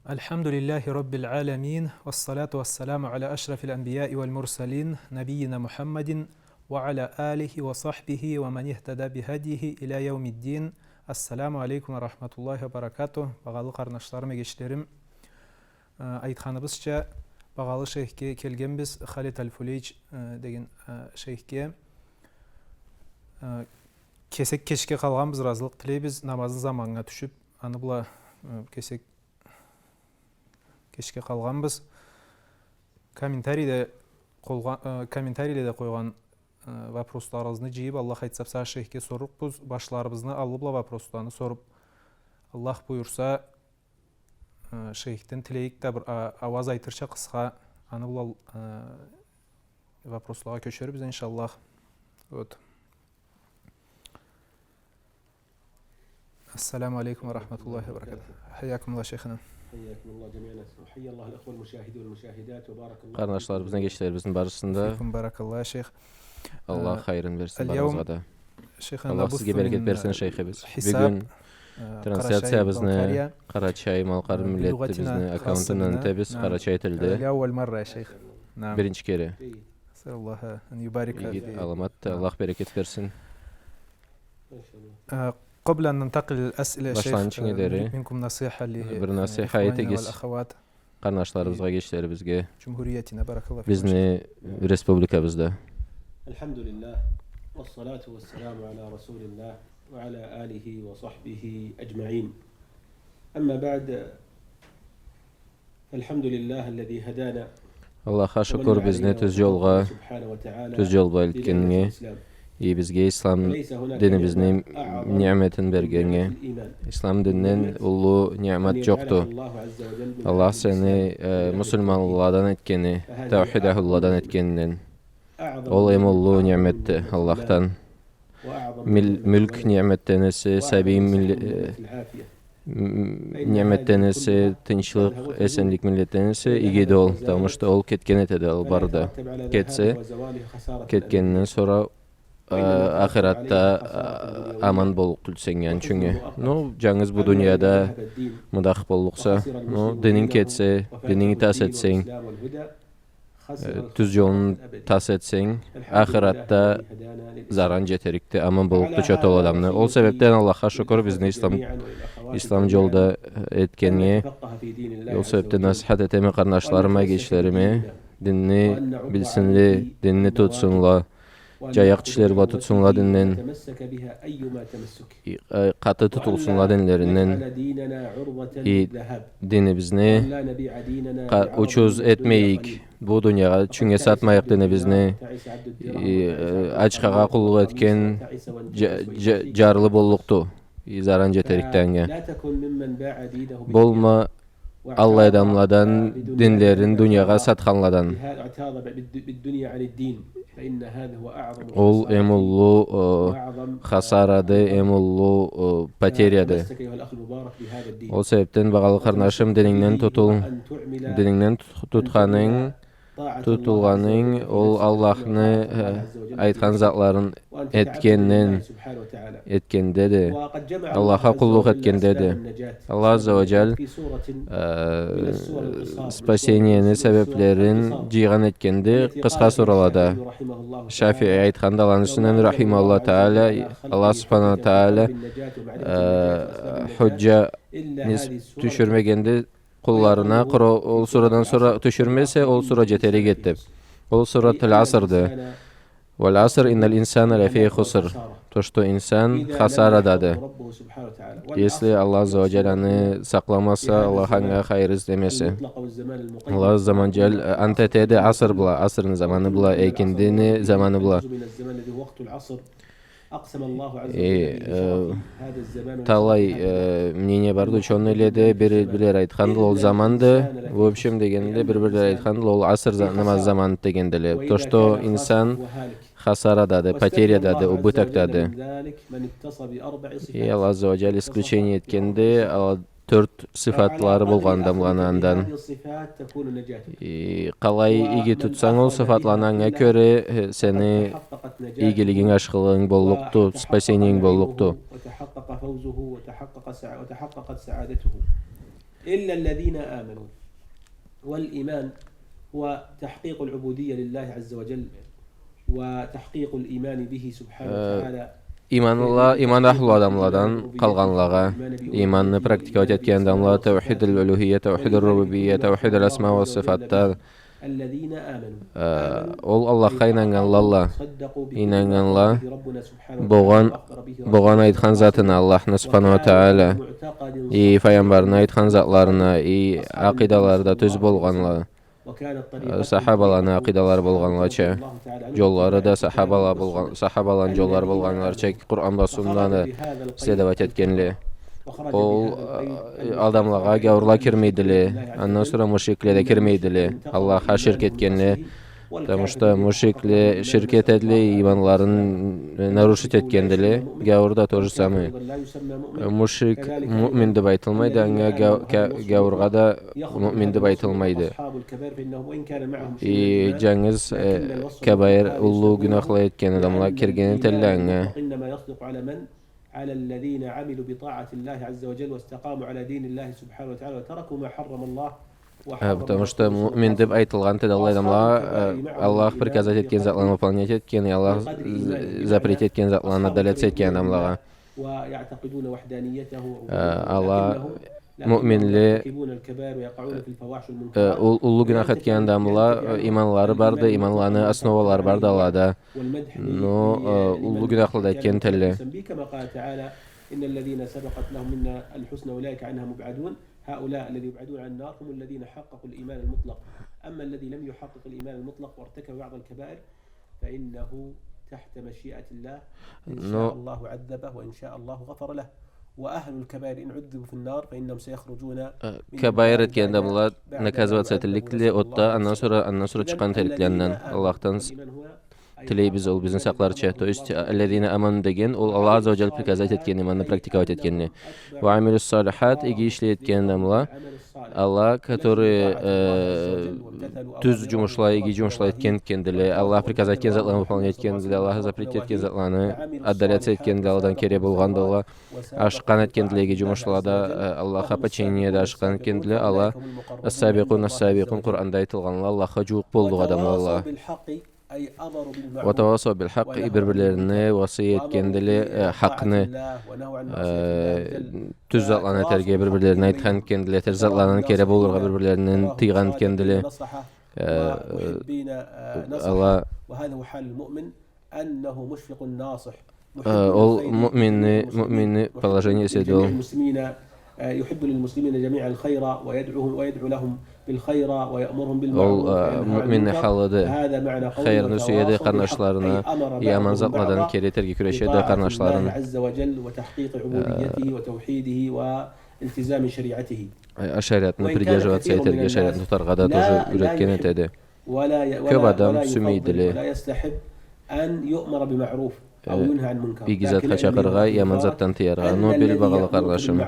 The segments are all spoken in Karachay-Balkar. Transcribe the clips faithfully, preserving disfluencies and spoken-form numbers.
الحمد لله رب العالمين، والصلاة والسلام على أشرف الأنبياء والمرسلين، نبينا محمد وعلى آله وصحبه ومن اهتدى بهديه إلى يوم الدين. السلام عليكم ورحمة الله وبركاته. Багъалы къарнашларым, эгечлерим, э, айтханыбызча, багъалы шейхге келгенбиз, Халид Аль-Фулейч, э, деген, э, шейхге. Э, кесек кечге къалгъанбыз, ыразылыкъ тилейбиз, намазны заманына тюшюп, аны бла, э, кесек кечге къалгъанбыз. Комментарийде къолгъа-, э, комментарийледе къойгъан, э, вопросларыгъызны джыйып, Аллах айтса, бусагъат шейхге сорурукъбуз, башларыбызны аллы бла вопросланы соруп, Аллах буюрса, э, шейхден тилейик да бир а-, ауаз айтырча къысха, аны бла, э, вопрослагъа кёчербиз, иншаллах. Вот. السلام عليكم ورحمة الله وبركاته. حياكم الله شيخنا. حياكم الله جميعا. وحيا الله الأخوة المشاهدين والمشاهدات وبارك الله فيكم. Къарнашларыбызны, эгечлерибизни барысын да. فيكم بارك الله يا شيخ. Аллах хайырын берсин барыгъызгъа да. اليوم شيخنا Аллах сизге берекет берсин, шейхибиз. بث الحساب، Бюгюн, э, трансляциябызны Къарачай-Малкъария, э, Къарачай-Малкъария миллетибизни аккаунтундан этебиз, Къарачай тилде. لأول مرة يا شيخ. نعم. Биринчи кере. أسأل الله أن يبارك في. Иги аламат, Аллах берекет берсин. Э, قبل أن ننتقل للأسئلة يا شيخ, башланырча дери, э, نريد منكم نصيحة ل-، бир насихат этигиз. إخواننا والأخوات. Къарнашларыбызгъа, эгечлерибизге. جمهوريتنا، بارك الله فيكم. Бизни республикабызда. الحمد لله، والصلاة والسلام على رسول الله، وعلى آله وصحبه أجمعين. أما بعد، الحمد لله الذي هدانا. Аллахха шукур, бизни тюз джолгъа, тюз джол бла элтгеннге. И бизге ислам динибизни ниъметин бергеннге. Ислам динден уллу ниъмет джокъду. Аллах сени, э, муслиманладан этгени, таухид ахлуладан этгенинден. Ол эм уллу ниъметди Аллахдан. Мил-, мюлк ниъметден эсе, сабий мил-, э, м-, ниъметден эсе, тынчлыкъ, эсенлик миллетден эсе, игиди ол. Потому что ол кетген этеди, ол барды. Кетсе, кетгенинден сора, э, ахыратда, э, аман боллукъ тюлсенг, яни, чюнгю. Ну, джангыз бу дунияда мудах боллукъса, ну, дининг кетсе, дининги тас этсенг, э, тюз джолун тас этсенг, ахыратда заран джетерикди, аман боллукъду чот ол адамны. Ол себебден Аллахха шукур, бизни ислам, ислам джолда, э, этгеннге. Ол себебден насихат этеме къарнашларыма, эгечлериме, динни билсинле, динни тутсунла, джаякъ тишлери бла тутсунла динден. И, э, къаты тутулсунла динлеринден. И динибизни къа-, учуз этмейик. Бу дуниягъа чюнге сатмайыкъ динибизни. И, э, ачхагъа къуллукъ этген джа-, джа-, джарлы боллукъду. И заран джетерикди анга. Болма аллай адамладан, динлерин дуниягъа сатханладан. Ол эм уллу, э, хасарады, эм уллу, э, потеряды. Ол себебден, багъалы къарнашым, динингден тутул. Динингден ту-, тутханынг, тутулгъанынг, ол Аллахны, э, айтхан затларын этгенден, этгендеди. Аллахха къуллукъ этгендеди. Аллах Азза ва Джаль, э, спасениени себеблерин джыйгъан этгенди къысха суралада. Шафии айтханды аланы юсюнден, рахимахуллаху тааля, Аллах Субханаху ва Тааля, э, худжа нис-, тюшюрмегенди къулларына, къура-, ол сурадан сора тюшюрмесе, ол сура джетерик эди деп. Ол Суратуль Асрды. «Валь аср, инналь инсана ляфи хуср». То, что инсан хасарадады. Если Аллах Азза ва Джаль аны сакъламаса, Аллах анга хайыр излемесе. Аллах Азза ва Джаль, э, ант этеди аср бла, асрны заманы бла, экиндини заманы бла. Э, э, талай, э, мнение барды учёныйледе, бир-, бирлери айтхандыла, ол заманды, в общем дегенде, бир-бирлери айтхандыла, ол аср за-, намаз заманды дегендиле. То, что инсан хасарадады, потерядады, убытокдады. И Аллах Азза ва Джаль исключение этгенди, а, тёрт сыфатлары болгъан адамланы андан. И къалай иги тутсанг ол сыфатланы, анга кёре, э, сени игилигинг, ашхылыгъынг боллукъду, спасениенг боллукъду. إلا الذين آمنوا. والإيمان هو تحقيق العبودية لله عز وجل وتحقيق الإيمان به سبحانه وتعالى. Ийман Аллах, ийман ахлу адамладан къалгъанлагъа, ийманны практиковать этген адамла, таухид аль-улухия, таухид аль-рубубия, таухид аль-асма ва сыфатда, ол Аллахха ийнаннганла, ийнаннганла, болгъан, болгъан айтхан затына Аллахны субханаху ва тааля, и файгъамбарны айтхан затларына, и акъидалары да тюз болгъанла, сахабаланы акъидалары болгъанлача, джоллары да сахабала болгъан, сахабаланы джоллары болгъанларча, Къуран ва суннаны следовать этгенле. Ол адамлагъа гяурла кирмейдиле, андан сора мушрикле да кирмейдиле, Аллахха ширк этгенле. Потому что мушрикле ширк этедиле, ийманларын нарушить этгендиле. Гяур да то же самое. Мушрик муъмин деб айтылмайды, анга гя-, гя-, гяургъа да муъмин деб айтылмайды. И джангыз кабаир, уллу гюнахла этген адамла кирген этелле анга. على الذين عملوا بطاعة الله عز وجل واستقاموا على دين الله سبحانه وتعالى وتركوا ما حرم الله وحرم رسوله صلى الله عليه وسلم. Потому что муъмин деб айтылгъан этеди аллай адамлагъа, Аллах приказать этген затланы выполнять этген, и Аллах запрет этген затланы отдаляться этген адамлагъа. ويعتقدون وحدانيته ووجوده. Ала муъминле, уллу гюнах этген адамла, ийманлары барды, ийманланы основалары барды алада. Но уллу гюнахла да этген этелле. كما قال تعالى: إن الذين سبقت لهم منا الحسنى أولئك عنها مبعدون. هؤلاء الذين يبعدون عن النار هم الذين حققوا الإيمان المطلق. أما الذي لم يحقق الإيمان المطلق وارتكب بعض الكبائر فإنه تحت مشيئة الله. إن شاء الله عذبه وإن شاء الله غفر له. وأهل الكبائر إن عذبوا في النار فإنهم سيخرجون منها. Кабаир этген адамла наказываться этилликле отда, андан сора, андан сора чыкъгъан этелликле андан. Аллахдан тилейбиз, ол бизни сакъларча. То есть, الذين آمنوا деген, ол Аллах азза ва джалль приказать этген, ийманны практиковать этгенни. وعملوا الصالحات, иги ишле этген адамла, Аллах, которые тюз джумушла, иги джумушла этген этгендиле, Аллах приказать этген затланы выполнять этгендиле, Аллах запрет этген затланы отдаляться этгендиле, аладан кери болгъандыла, ашыкъгъан этгендиле иги джумушлада, Аллахха подчинениеде ашыкъгъан этгендиле, ала السابقون السابقون, Къуранда айтылгъанла, Аллахха джууукъ боллукъ адамла ала. وتواصوا بالحق, бир-бирлерине васый этгендиле хакъны, тюз затланы этерге бир-бирлерине айтхан этгендиле, терс затлардан кери болургъа бир-бирлеринден тыйгъан этгендиле. Ала, ол муъминни, муъминни положениеси эди ол. يحب للمسلمين جميعا الخير ويدعوهم، ويدعو لهم بالخير ويأمرهم بالمعروف وينهى عن المنكر. Ол муъминни халыды. Хайырны сюеди къарнашларына, и аман затладан кери этерге кюрешеди къарнашларын. عز وجل وتحقيق عبوديته وتوحيده والتزام شريعته. Шариатны придерживаться этерге, шариатны тутаргъа да тоже юретген этеди. Кёб адам сюймейдиле иги затха чакъырыргъа, и аман затдан тыяргъа. Но бил, багъалы къарнашым,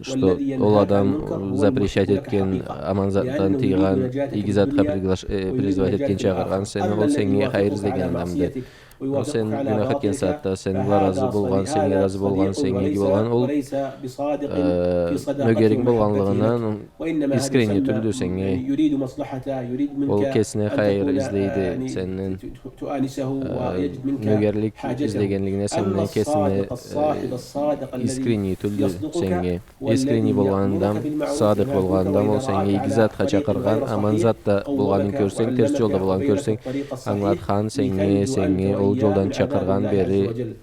что ол адам запрещать этген, аман затдан тыйгъан, иги затха приглаш-, призывать этген, чакъыргъан сени, ол сеннге хайыр излеген адамды. Ол сен гюнах этген сагъатда сен бла разы болгъан, сеннге разы болгъан, сеннге иги болгъан, ол нёгеринг болгъанлыгъындан искренний тюлдю сеннге. Ол кесине хайыр излейди сенден. Нёгерлик излегенлигине сенден кесине искренний тюлдю сеннге. Искренний болгъан адам, садыкъ болгъан адам, ол сеннге иги затха чакъыргъан, аман затда болгъанын кёрсенг, терс джолда болгъанын кёрсенг, ангылатхан сеннге, сеннге ол джолдан чакъыргъан бери,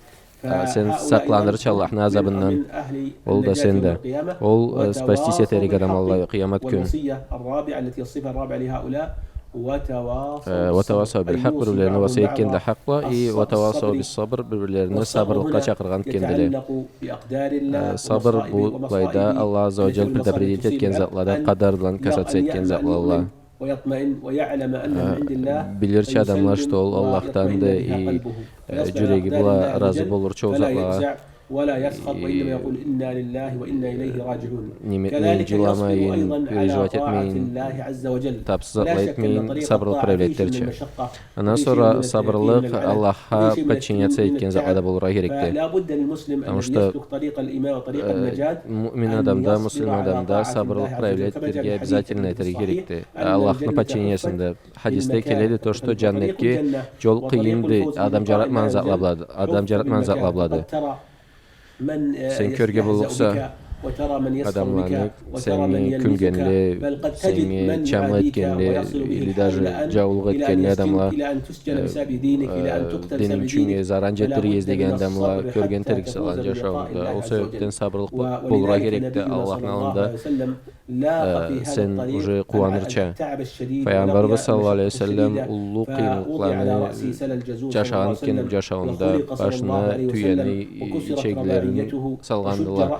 сен сакъланырча Аллахны азабындан, ол да, сен да. Ол спастись этерик адам Аллах къыямат кюн. وتواصوا بالحق, бир-бирлерине васый этген да хакъ бла, и وتواصوا بالصبر, бир-бирлерине сабырлыкъгъа чакъыргъан этгендиле. Сабыр бу былайда Аллах азза ва джалль предопределить этген затлада, къадар бла касаться этген затла. Билирча адамла, что ол Аллахданды, и джюреги бла разы болурча ол затлагъа. ولا يسخط، وإنما يقول: إنا لله وإنا إليه راجعون. Неме этмейин, джыламайын, переживать этмейин, табсыз затла этмейин, сабырлыкъ проявлять этерча. Андан сора сабырлыкъ Аллахха подчиняться этген затла да болургъа керекди. Потому что, э, муъмин адамда, муслим адамда сабырлыкъ проявлять этерге обязательно этерге керекди. Аллахны подчинениесинде. Хадисде келеди то, что джаннетге джол къыйынды, адам джаратмагъан затла блады, адам джаратмагъан затла блады. Сен кёрге боллукъса адамланы, сени кюнгенле, сени чамлы этгенле, или даже джаулукъ этгенле адамла, э, э, дининг ючюн заран джетдирирге излеген адамла кёрген этериксе аланы джашауунда. Ол себебден сабырлыкъ бо-, болургъа керекди Аллахны аллында. Э, сен уже къууанырча. Файгъамбарыбыз саллаллаху алейхи ва саллам уллу къыйынлыкъланы джашагъан экен бу джашауунда, башына тюени ичеклерин салгъандыла,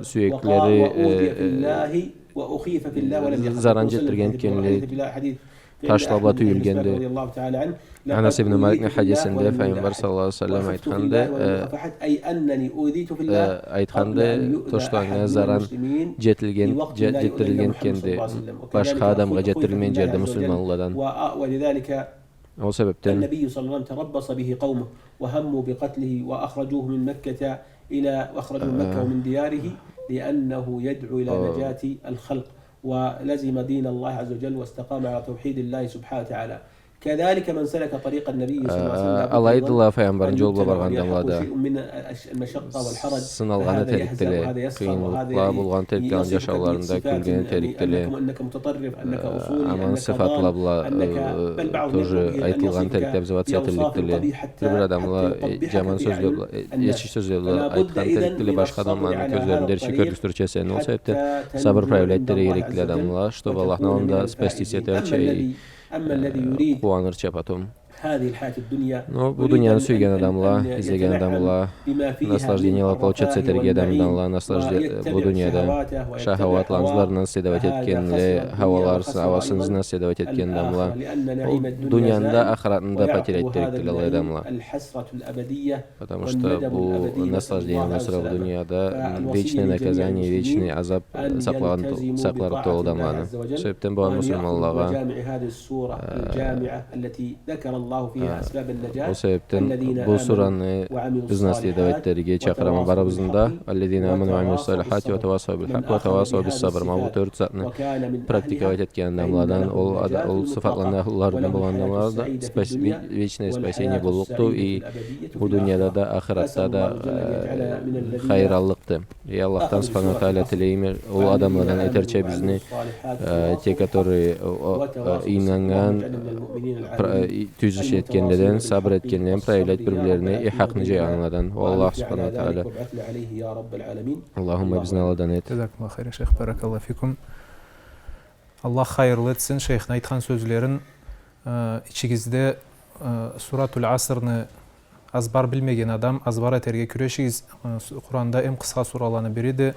сюеклери, э, э, заран джетдирген экенле. Ташла бла тюйюлгенди. Анас ибн Маликни хадисинде Файгъамбар саллаллаху алейхи ва саллам айтханды, э, э, айтханды, то, что анга заран джетилген, дже-, джетдирилген экенди, башха адамгъа джетдирилмеген джерде муслиманладан. Ол себебден النبي صلى الله عليه وسلم تربص به قومه وهموا بقتله وأخرجوه من مكة إلى، أخرجوه من مكة ومن دياره لأنه يدعو إلى نجاة الخلق. ولزم دين الله عز وجل واستقام على توحيد الله سبحانه وتعالى. كذلك من سلك طريق النبي صلى الله عليه وسلم. Алайдыла Файгъамбарны джолу бла баргъан адамла да. Сыналгъан этерикдиле, къыйынлыкъла болгъан этерикдиле аны джашауларында, кюлген этерикдиле. Аман сыфатла бла, э, тоже айтылгъан этерикдиле, обзываться этиликликдиле. Бир-бир адамла, э, джаман сёзле бла, э, эчки сёзле бла айтхан этерикдиле башха адамланы кёзлеринде эрчи кёргюзтюрча сени. Ол себебден сабыр проявлять этерге керекдиле адамла, чтобы Аллахны аллында спастись этерча, э, къууанырча потом. Но бу дунияны сюйген адамла, излеген адамла, наслаждениела получать этерге адамла, наслажде-, бу дунияда шахауатланы ызларындан следовать этгенле, хауаларын, хауасын ызындан следовать этген адамла. Ол дунияны да, ахыратны да потерять этерикдиле алай адамла. Потому что бу наслаждениеден сора бу дунияда вечное наказание, вечный азап сакъларыкъды ол адамланы. Себебден бу муслиманлагъа, э, ол себебден бу сураны ызына следовать этерге чакъырама барыбызны да. الذين آمنوا وعملوا الصالحات وتواصوا بالحق وتواصوا بالصبر. Ма бу тёрт затны практиковать этген адамладан, ол ада-, ол сыфатланы ахлуларындан болгъан адамлада спас-, ве-, вечное спасение боллукъду, и бу дунияда да, ахыратда да, э, хайыр аллыкъды. И Аллахдан субханаху ва тагъала тилейме, ол адамладан этерча бизни, э, те, которые, о, о, э, ийнаннган, пра-, э, и тюз иш этгенледен, сабыр этгенледен, проявлять бир-бирлерине, и хакъны джайгъанладан. О Аллах субханаху ва тагъала. Аллахумма бизни аладан эт. Джазакумуллаху хайран, шейх, баракаллаху фикум. Аллах хайырлы этсин шейхни айтхан сёзлерин. Э, ичигизде, э, Суратуль Асрны азбар билмеген адам, азбар этерге кюрешигиз. Э, су-, Къуранда эм къысха сураланы бириди.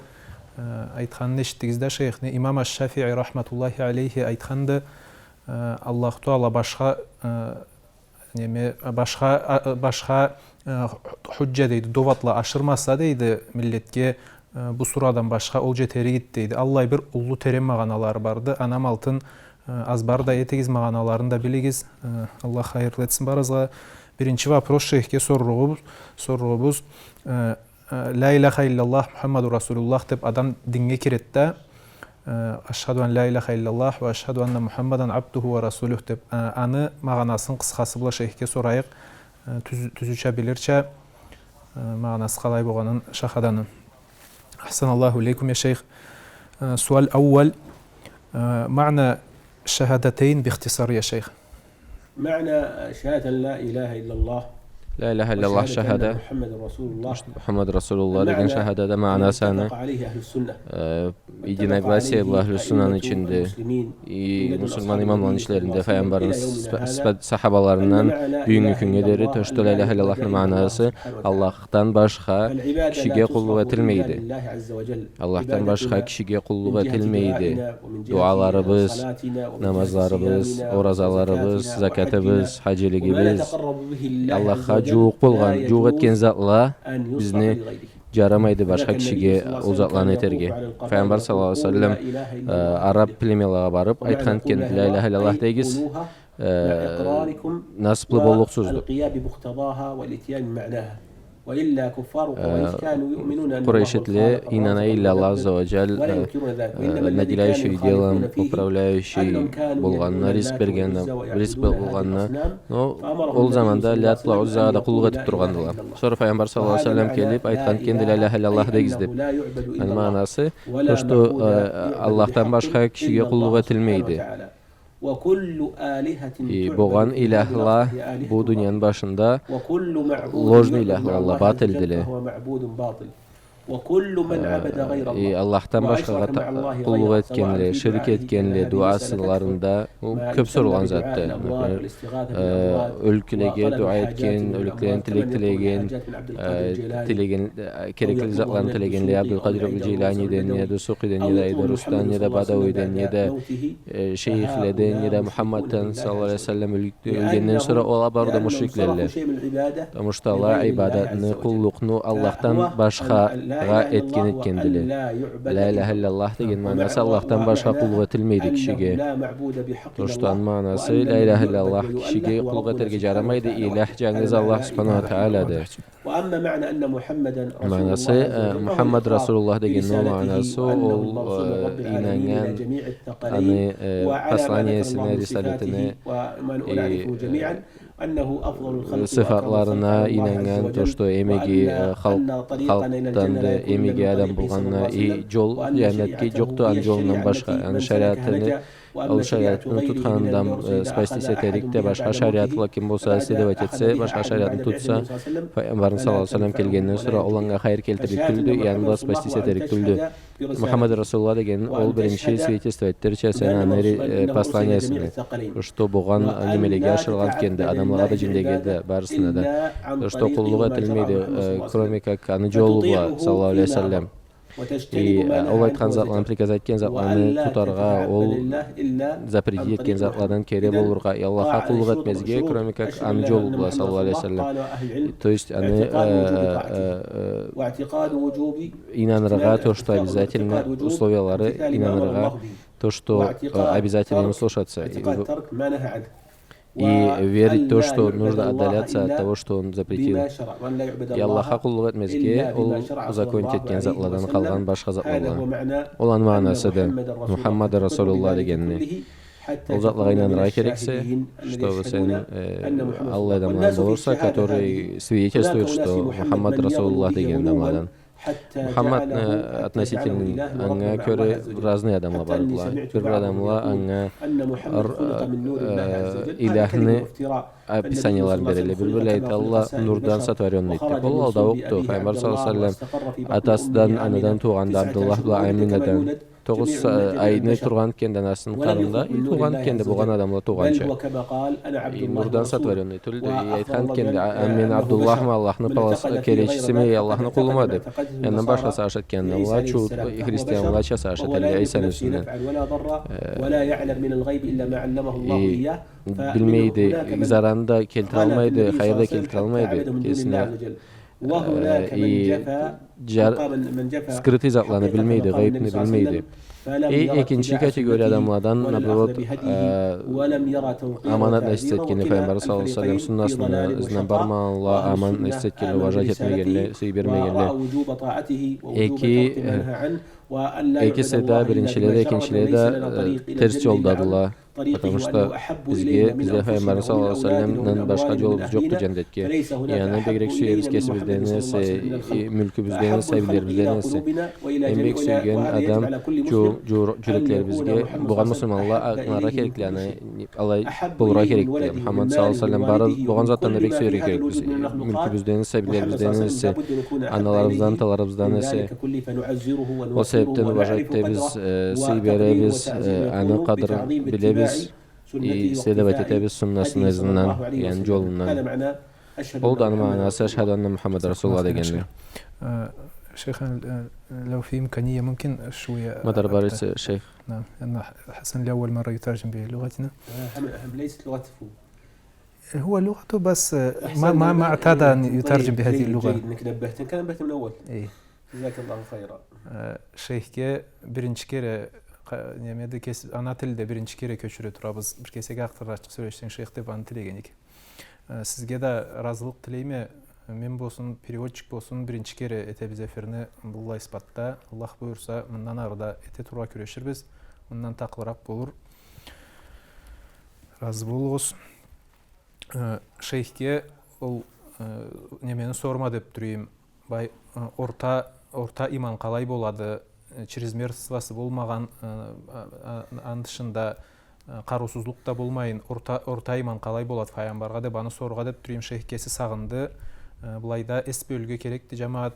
Э, айтханын эшитдигиз да шейхни. Имам Аш-Шафии рахматуллахи алейхи айтханды, э, Аллаху Тагъала башха, э, неме, башха, а, башха, э, ху-, худжа дейди, доводла ашырмаса дейди, миллетге, э, бу сурадан башха ол джетерик эди дейди. Аллай бир уллу терен магъаналары барды. Анам алтын, э, азбар да этигиз, магъаналарын да билигиз. Э, Аллах хайырлы этсин барыгъызгъа. Биринчи вопрос шейхге сорругъубуз, сорругъубуз, э, Э, لا إله إلا الله محمد رسول الله деп адам динге киреди да, э, أشهد أن لا إله إلا الله وأشهد أن محمدا عبده ورسوله деп, э, аны магъанасын къысхасы бла шейхге сорайыкъ, э, тюз-, тюзюча билирча, э, магъанасы къалай болгъанын шахаданы. أحسن الله إليكم يا شيخ. Э, سؤال أول. Э, معنى الشهادتين باختصار يا شيخ. معنى شهادة أن لا إله إلا الله. Ла иляха илляллах шахада. Мухаммад Расулуллах деген шахадада магъанасы аны, э, единогласие бла ахлю суннаны ичинде, и муслиман имамланы ичлеринде, файгъамбарны сыфа-, сыфа-, сахабаларындан бюгюннгю кюннге дери, то, что ла иляха илляллахны магъанасы Аллах Аллахдан башха кишиге къуллукъ этилмейди. Аллахдан башха кишиге къуллукъ этилмейди. Дуаларыбыз, намазларыбыз, оразаларыбыз, закатыбыз, хаджилигибиз, Аллахха Джууукъ болгъан, джууукъ этген затла бизни джарамайды башха кишиге ол затланы этерге. Файгъамбар саллаллаху алейхи ва саллам, э, араб племялагъа барыб айтхан этгенди: «Ля иляха илляллах дегиз, э, насыблы боллукъсуз», — деб. Э, Къурайшитле, ийнанайла Аллах Азза ва Джалль, э, э, наделяющий делом, управляющий болгъанына, ризкъ бергенине, ризкъ болгъанына. Но ол заманда Лят бла Уззагъа да къуллукъ этиб тургъандыла. Сора Файгъамбар саллаллаху алейхи ва саллам келиб айтхан этгенди: «Ля иляха илляллах дегиз», — деб. Аны магъанасы, то, что, э, Аллахдан башха кишиге къуллукъ этилмейди. И болгъан иляхла бу дунияны башында ложный иляхла, батылдыле. Э, и Аллахдан башхагъа та-, къуллукъ этгенле, ширк этгенле, дуасыларында, ол кёб сорулгъан затды. Например, э, ёлюклеге дуа этген, ёлюкледен тилек тилеген, э, тилеген, э, керекли затланы тилегенле, Абдулкъадир ибн Джейланиден, неда Сукъиден, неда Айдарусдан, неда Бадауиден, неда, э, шейхледен, неда Мухаммаддан, саллаллаху алейхи ва саллам, ёлю-, ёлгенден сора ала барыу да мушриклелле. Потому что ала ибадатны, къуллукъну Аллахдан башхагъа этген этгендиле. Ля иляха илляллах деген магъанасы Аллахдан башха къуллукъ этилмейди кишиге. То, что аны магъанасы, ля иляха илляллах, кишиге къуллукъ этерге джарамайды илях джангыз Аллах субханаху ва таалады. Магъанасы, э, Мухаммад Расулуллах дегенни магъанасы, ол, э, ийнаннган, аны, э, посланиясына, рисалетине, э, сыфатларына ийнаннган, то, что эм иги, э, халкъ-, халкъданды, эм иги адам болгъанына, и джол, джаннетге джокъду аны джолундан башха, аны шариатыны, ол шариатны тутханындан, э, спастись этерик да, башха шариатла ким болса следовать этсе, башха шариатны тутса, Файгъамбарны саллаллаху алейхи ва саллам келгенден сора ол анга хайыр келтирик тюлдю, и аны бла спастись этерик тюлдю. Мухаммад Расулуллах деген ол биринчи свидетельство этерча сен аны ри-, э, посланиясыны, что болгъан немелеге ашырылгъан этгенди, адамлагъа да, джинлеге да, барысына да. Что къуллукъ этилмейди, э, кроме как аны джолу бла, саллаллаху алейхи ва саллам. И, э, ол айтхан затланы, приказать этген затланы тутаргъа, ол запретить этген затладан кери болургъа, и Аллахха къуллукъ этмезге, кроме как аны джолу бла, саллаллаху алейхи ва саллам. То есть аны, э, э, э, ийнаныргъа, то, что обязательно условиялары, ийнаныргъа, то, что, э, обязательно ему слушаться. И в-, и верить то, что нужно отдаляться от того, что он запретил. И Аллахха къуллукъ этмезге, ол узаконить этген затладан къалгъан башха затла бла. Ол аны магъанасыды. Мухаммад Расулуллах дегенни. Ол затлагъа ийнаныргъа керексе, чтобы сен, э, аллай адамладан болурса, который свидетельствует, что Мухаммад Расулуллах деген адамладан. Мухаммад, э, относительно, анга кёре разный адамла бардыла. Бир-бир адамла анга р-, э, иляхны описанияларын берелле. Бир-бирле айталла, нурдан сотворённый деб. Ол алдаукъду. Файгъамбар саллаллаху алейхи ва саллам атасыдан, анадан туугъанды, Абдуллах бла Аминадан. Тогъуз, э, айны тургъан этгенди анасыны къарнында, и туугъан этгенди, болгъан адамла туугъанча. И нурдан сотворённый тюлдю. И айтхан этгенди, а, мен Абдуллахма, Аллахны паласы, келечисиме, Аллахны къулума деб. Андан башха сагъыш этген адамла, чуут, христианлача сагъыш этелле Исаны юсюнден. Э, и билмейди, заран да келтиралмайды, хайыр да келтиралмайды кесине. Э, и джар-, скрытый затланы билмейди, гъайыбны билмейди. И экинчи категория адамладан, наоборот, э, аман относиться этгенле, Файгъамбар саллаллаху алейхи ва саллам суннасыны ызындан бармагъанла, аман относиться этгенле, уважать этмегенле, сый бермегенле. Эки, э, экиси да, биринчиле да, экинчиле да, э, терс джолдадыла. Потому что бизге, бизге Файгъамбарны саллаллаху алейхи ва салламдан башха джолубуз джокъду джандетге. И аны бегирек сюебиз кесибизден эсе, и мюлкюбюзден эсе, сабийлерибизден эсе. Эм бек сюйген адам джу-, джу-, джюреклерибизге болгъан муслиманла ангыларгъа керекли, аны алай болургъа керекди. Мухаммад саллаллаху алейхи ва саллам бары болгъан затдан да бек сюерге керекбиз. Мюлкюбюзден эсе, сабийлерибизден эсе, аналарыбыздан, аталарыбыздан эсе. Ол себебден уважать этебиз, э, сый беребиз, э, аны къадырын билебиз, и следовать этебиз суннасыны ызындан, яни джолундан. Ол да аны магъанасы, أشهد أن محمدا رسول الله дегенни. Э, شيخنا، э، لو في إمكانية ممكن شوية. Мадар бар эсе, шейх. نعم، لأن حسن لأول مرة يترجم بلغتنا. آه، هم، هم ليست لغته. هو اللغة بس، آه، ما، ما، ما اعتاد أن يترجم بهذه اللغة. جيد، جيد، إنك نبهتني. كان نبهتني من أول. إيه. جزاك الله خيرا. Э, шейхге биринчи кере, къа-, немеде кес-, ана тилде биринчи кере кёчюре турабыз. Бир кесек акъырыракъ сёлешсенг, шейх, деп аны тилеген эдик. Э, сизге да разылыкъ тилейме. Мен болсун, переводчик болсун, биринчи кере этебиз эфирни быллай сыфатда. Аллах буюрса, мындан ары да эте тургъа кюреширбиз. Мындан такълыракъ болур. Разы болугъуз. Э, шейхге ол, э, немени сорма деп тура эдим. Бай, э, орта, орта иман къалай болады? Э, чрезмерствосы болмагъан, э, а, а, аны тышында, э, къарыусузлукъ да болмайын, орта, орта иман къалай болады файгъамбаргъа деп, аны соргъа деп тура эдим, шейх кеси сагъынды. Э, былайда эс бёлюрге керекди, жамагъат.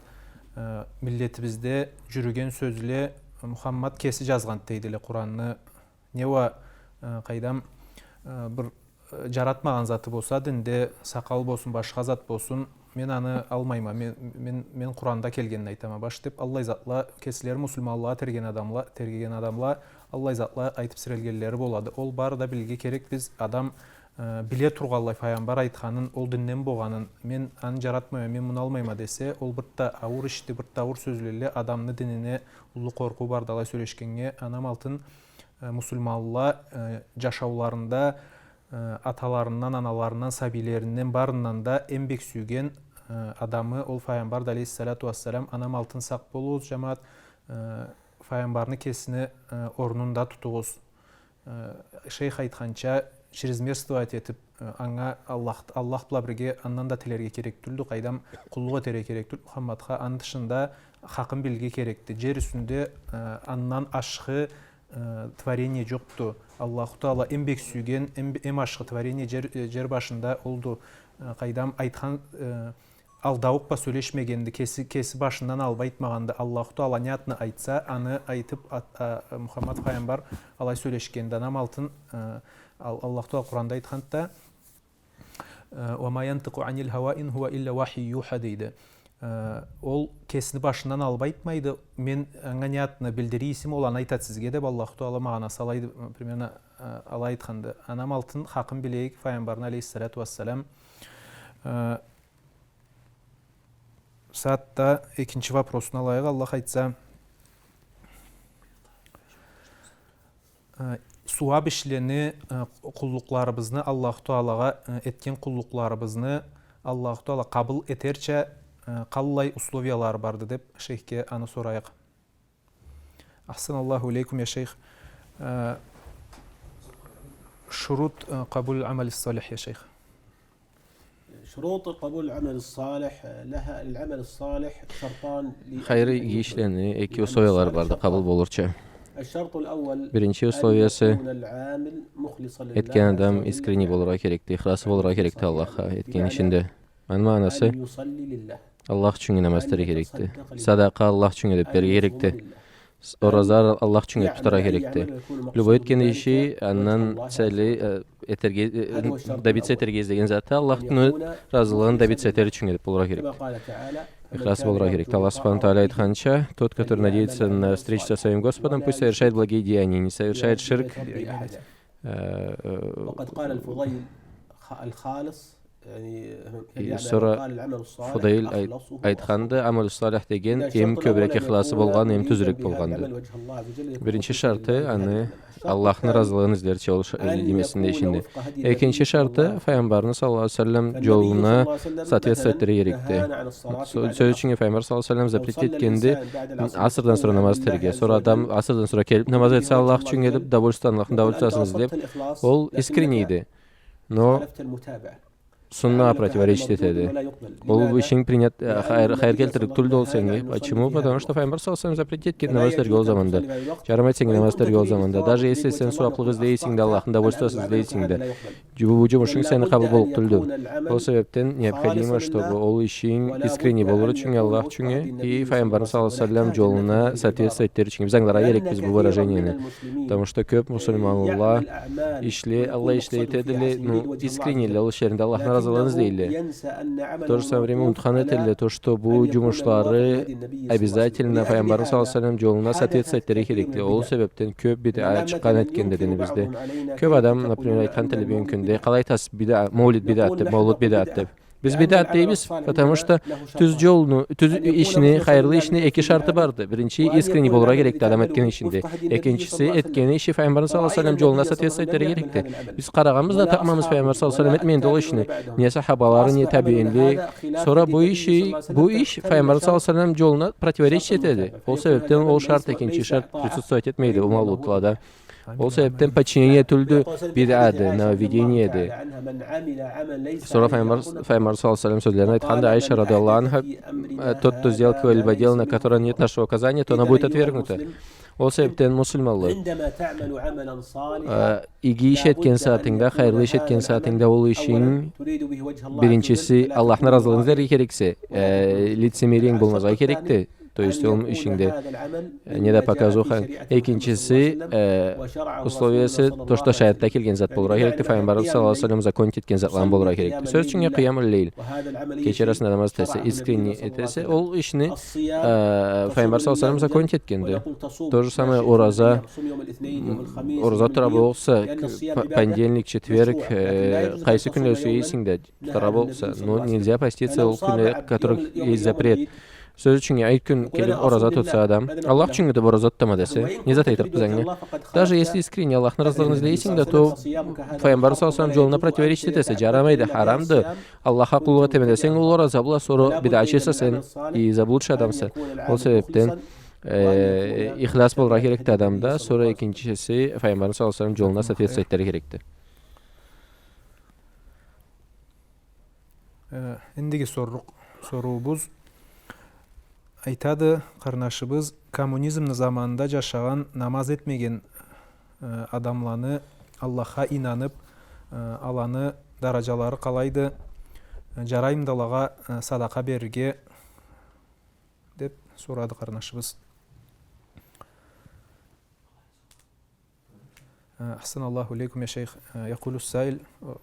Э, миллетибизде жюрюген сёзле, Мухаммад кеси жазгъанды дейдиле Къуранны. Не уа, э, къайдам, э, бир, э, жаратмагъан заты болса, динде сакъал болсун, башха зат болсун, мен аны алмайма, мен, мен, мен Къуранда келгенин айтама баш деп, аллай затла, кеслери муслиманлагъа терген адамла, тергеген адамла, аллай затла айтып сирелгенлери болады. Ол бары да билирге керек, биз адам, э, биле тургъанлай файгъамбар айтханын, ол динден болгъанын, мен аны жаратмайма, мен муну алмайма десе, ол бир да ауур ишди, бир да ауур сёзлелле адамны динине уллу къоркъуу барды алай сёлешгеннге, анам алтын, э, муслиманла, э, жашауларында, э, аталарындан, аналарындан, сабийлеринден, барындан да эм бек сюйген, э, адамы ол файгъамбарды алейхиссалату уассалам. Анам алтын, сакъ болугъуз, жамагъат, э, файгъамбарны кесини, э, орнунда тутугъуз. Э, шейх айтханча, чрезмерствовать этип, э, анга Аллах, Аллах бла бирге андан да тилерге керек тюлдю, къайдам, къуллукъ этерге керек тюлдю Мухаммадха, аны тышында хакъын билирге керекди. Жер юсюнде, э, андан ашхы, э, творение жокъду. Аллаху Таала эм бек сюйген, эм, эм ашхы творение жер, э, жер башында олду. Э, къайдам, айтхан, э, алдаукъ бла сёлешмегенди, кеси, кеси башындан алып айтмагъанды. Аллаху Таала не затны айтса, аны айтып, ат-, а, Мухаммад файгъамбар алай сёлешгенди. Анам алтын, э, Ал-, Аллаху Таала Къуранда айтханды да, э, «وما ينطق عن الهوى إن هو إلا وحي يوحى», дейди. Э, ол кесини башындан алып айтмайды, мен анга не затны билдирир эсем, ол аны айтады сизге деп, Аллаху Таала магъанасы алайды, примерно, э, алай айтханды. Анам алтын, хакъын билейик файгъамбарны алейхиссалату уассалам. Э, Сагъатда экинчи вопросну алайыкъ, Аллах айтса. Э, сууап ишлени, э, къуллукъларыбызны, Аллаху Таалагъа, э, этген къуллукъларыбызны Аллаху Таала къабыл этерча, э, къаллай условиялары барды деп, шейхге аны сорайыкъ. أحسن الله إليكم يا شيخ. آه، شروط، آه، قبول العمل الصالح يا شيخ. شروط قبول العمل الصالح، آه، لها، العمل الصالح شرطان لأجل أن يقبل. Хайырлы ишлени эки условиялары барды къабыл болурча. الشرط الأول: Биринчи условиясы, أن يكون العامل مخلصا لله عز وجل في عمله. Этген адам искренний болургъа керекди, ихласлы болургъа керекди Аллахха этген ишинде. Аны магъанасы, Аллах ючюн намаз этерге керекди. Садакъа Аллах ючюн этип берирге керекди. С-, ораза Аллах ючюн этип тутаргъа керекди. Любой этген иши андан цели, э, этерге, э, добиться этерге излеген заты Аллахны ыразылыгъын добиться этер ючюн этип болургъа керекди. Ихлас болургъа керекди. Аллах Субхана Тааля айтханча: «Тот, который надеется на встречу со своим Господом, пусть совершает благие деяния, не совершает ширк». Э, э, وقد قال الفضيل خ-، الخالص، يعني، и يعني сора قال: «العمل الصالح Фудайл ай-, أخلصه айтханды: وأصوبه». Амалу салих деген эм кёбюрек ихласы болгъан, эм тюзюрек болгъанды. Биринчи шарты, аны Аллахны ыразылыгъын излерча ол ш-, э, немесинде, ишинде. Экинчи шарты, Файгъамбарны саллаллаху алейхи ва саллам джолуна соответствовать этерге керекди. Сё-, сёз ючюн, Файгъамбар саллаллаху алейхи ва саллам запрет этгенди асырдан сора намаз этерге. Сора адам асырдан сора келип намаз этсе Аллах ючюн этип, довольство, Аллахны довольствосун излеп, ол искреннийди. Но суннагъа противоречить этеди. Ол бу ишинг принят-, э, хайыр, хайыр келтирлик тюлдю ол сеннге. Почему? Потому что Файгъамбар саллаллаху алейхи ва саллам запрет этгенди намаз этерге ол заманда. Джарамайды сеннге намаз этерге ол заманда. Даже если сен сууаплыкъ излей эсенг да, Аллахны довольствосун излей эсенг да, джу-, бу джумушунг сени къабыл боллукъ тюлдю. Ол себепден необходимо, чтобы ол ишинг искренний болур ючюн, Аллах ючюн, и Файгъамбарны саллаллаху алейхи ва саллам джолуна соответствовать этер ючюн. Биз ангыларгъа керекбиз бу выражениени. Потому что кёп мусулманла ишле, Аллах ишле этедиле, ну, искреннийдиле ол ишлеринде, Аллахны разылыгъынгы излейле. В то же самое время унутхан этелле то, что бу джумушлары обязательно Файгъамбарны саллаллаху алейхи ва саллам джолуна соответствовать этерге керекди. Ол себебден кёб бидъа чыкъгъан этгенди динибизде. Кёб адам, например, айтхан этелле бюгюннгю кюнде, къалай айтасыз, бидъа, мавлид бидъат деб, мавлуд бидъат деб. Биз бидъат дейбиз, потому что тюз джолну, тюз ишни, хайырлы ишни эки шарты барды. Биринчи, искренний болургъа керекди адам этген ишинде. Экинчиси, этген иши Файгъамбарны саллаллаху алейхи ва саллам джолуна соответствовать этерге керекди. Биз къарагъанбыз да, тапмагъанбыз Файгъамбар саллаллаху алейхи ва саллам этмегенди ол ишни. Не сахабалары, не табиинле. Сора бу иши, бу иш Файгъамбар саллаллаху алейхи ва саллам джолуна противоречить этеди. Ол себебден ол шарт, экинчи шарт присутствовать этмейди ол мавлудлада. Ол себебден подчинение тюлдю, бидъады, нововведениеди. Сора Файгъамбар, Файгъамбар саллаллаху алейхи ва саллам сёзлерин айтханды Айша радияллаху анха, э, тот, кто сделал какое-либо дело, на которое нет нашего указания, то оно будет отвергнуто. Ол себебден, муслиманлы, э, иги иш этген сагъатынгда, хайырлы иш этген сагъатынгда ол ишинг биринчиси Аллахны разылыгъын излерге керексе, э, лицемериенг болмазгъа керекди. То есть ол ишингде, э, не да показуханг. Экинчиси, э, условиясы, то, что шариатда келген зат болургъа керекди, Файгъамбар саллаллаху алейхи ва саллам законить этген затланы болургъа керекди. Сёз ючюн, къиямул-лейль, кече арасында намаз этесе, искренне этесе, ол ишни, э, Файгъамбар саллаллаху алейхи ва саллам законить этгенди. То же самое ораза, м, ораза тура болурса, к-, по-, понедельник, четверг, э, къайсы кюнле сюесенг да, тура болурса, но нельзя поститься ол кюнле, которых есть запрет. Сёз ючюн, айт кюн келиб ораза тутса адам, Аллах ючюн деб ораза тутама десе, не зат айтырыкъ биз анга? Даже если искренне Аллахны разылыгъын излейсенг да, то Файгъамбар саллаллаху алейхи ва саллам джолуна противоречить этесе, джарамайды, харамды. Аллахха къуллукъ этеме десенг ол ораза бла, сора бидъатчыса сен, и заблудший адамса. Ол себебден, э, ихлас болургъа керекди адамда, сора экинчиси Файгъамбарны саллаллаху алейхи ва саллам джолуна соответствовать этерге керекди. Э, эндиги сорлукъ, соруубуз. Айтады къарнашыбыз, коммунизмни заманында джашагъан, намаз этмеген, э, адамланы Аллахха ийнаныб, э, аланы дараджалары къалайды, э, джараймыды алагъа, э, садакъа берирге, деб сорады къарнашыбыз. أحسن الله إليكم يا شيخ. يقول السائل،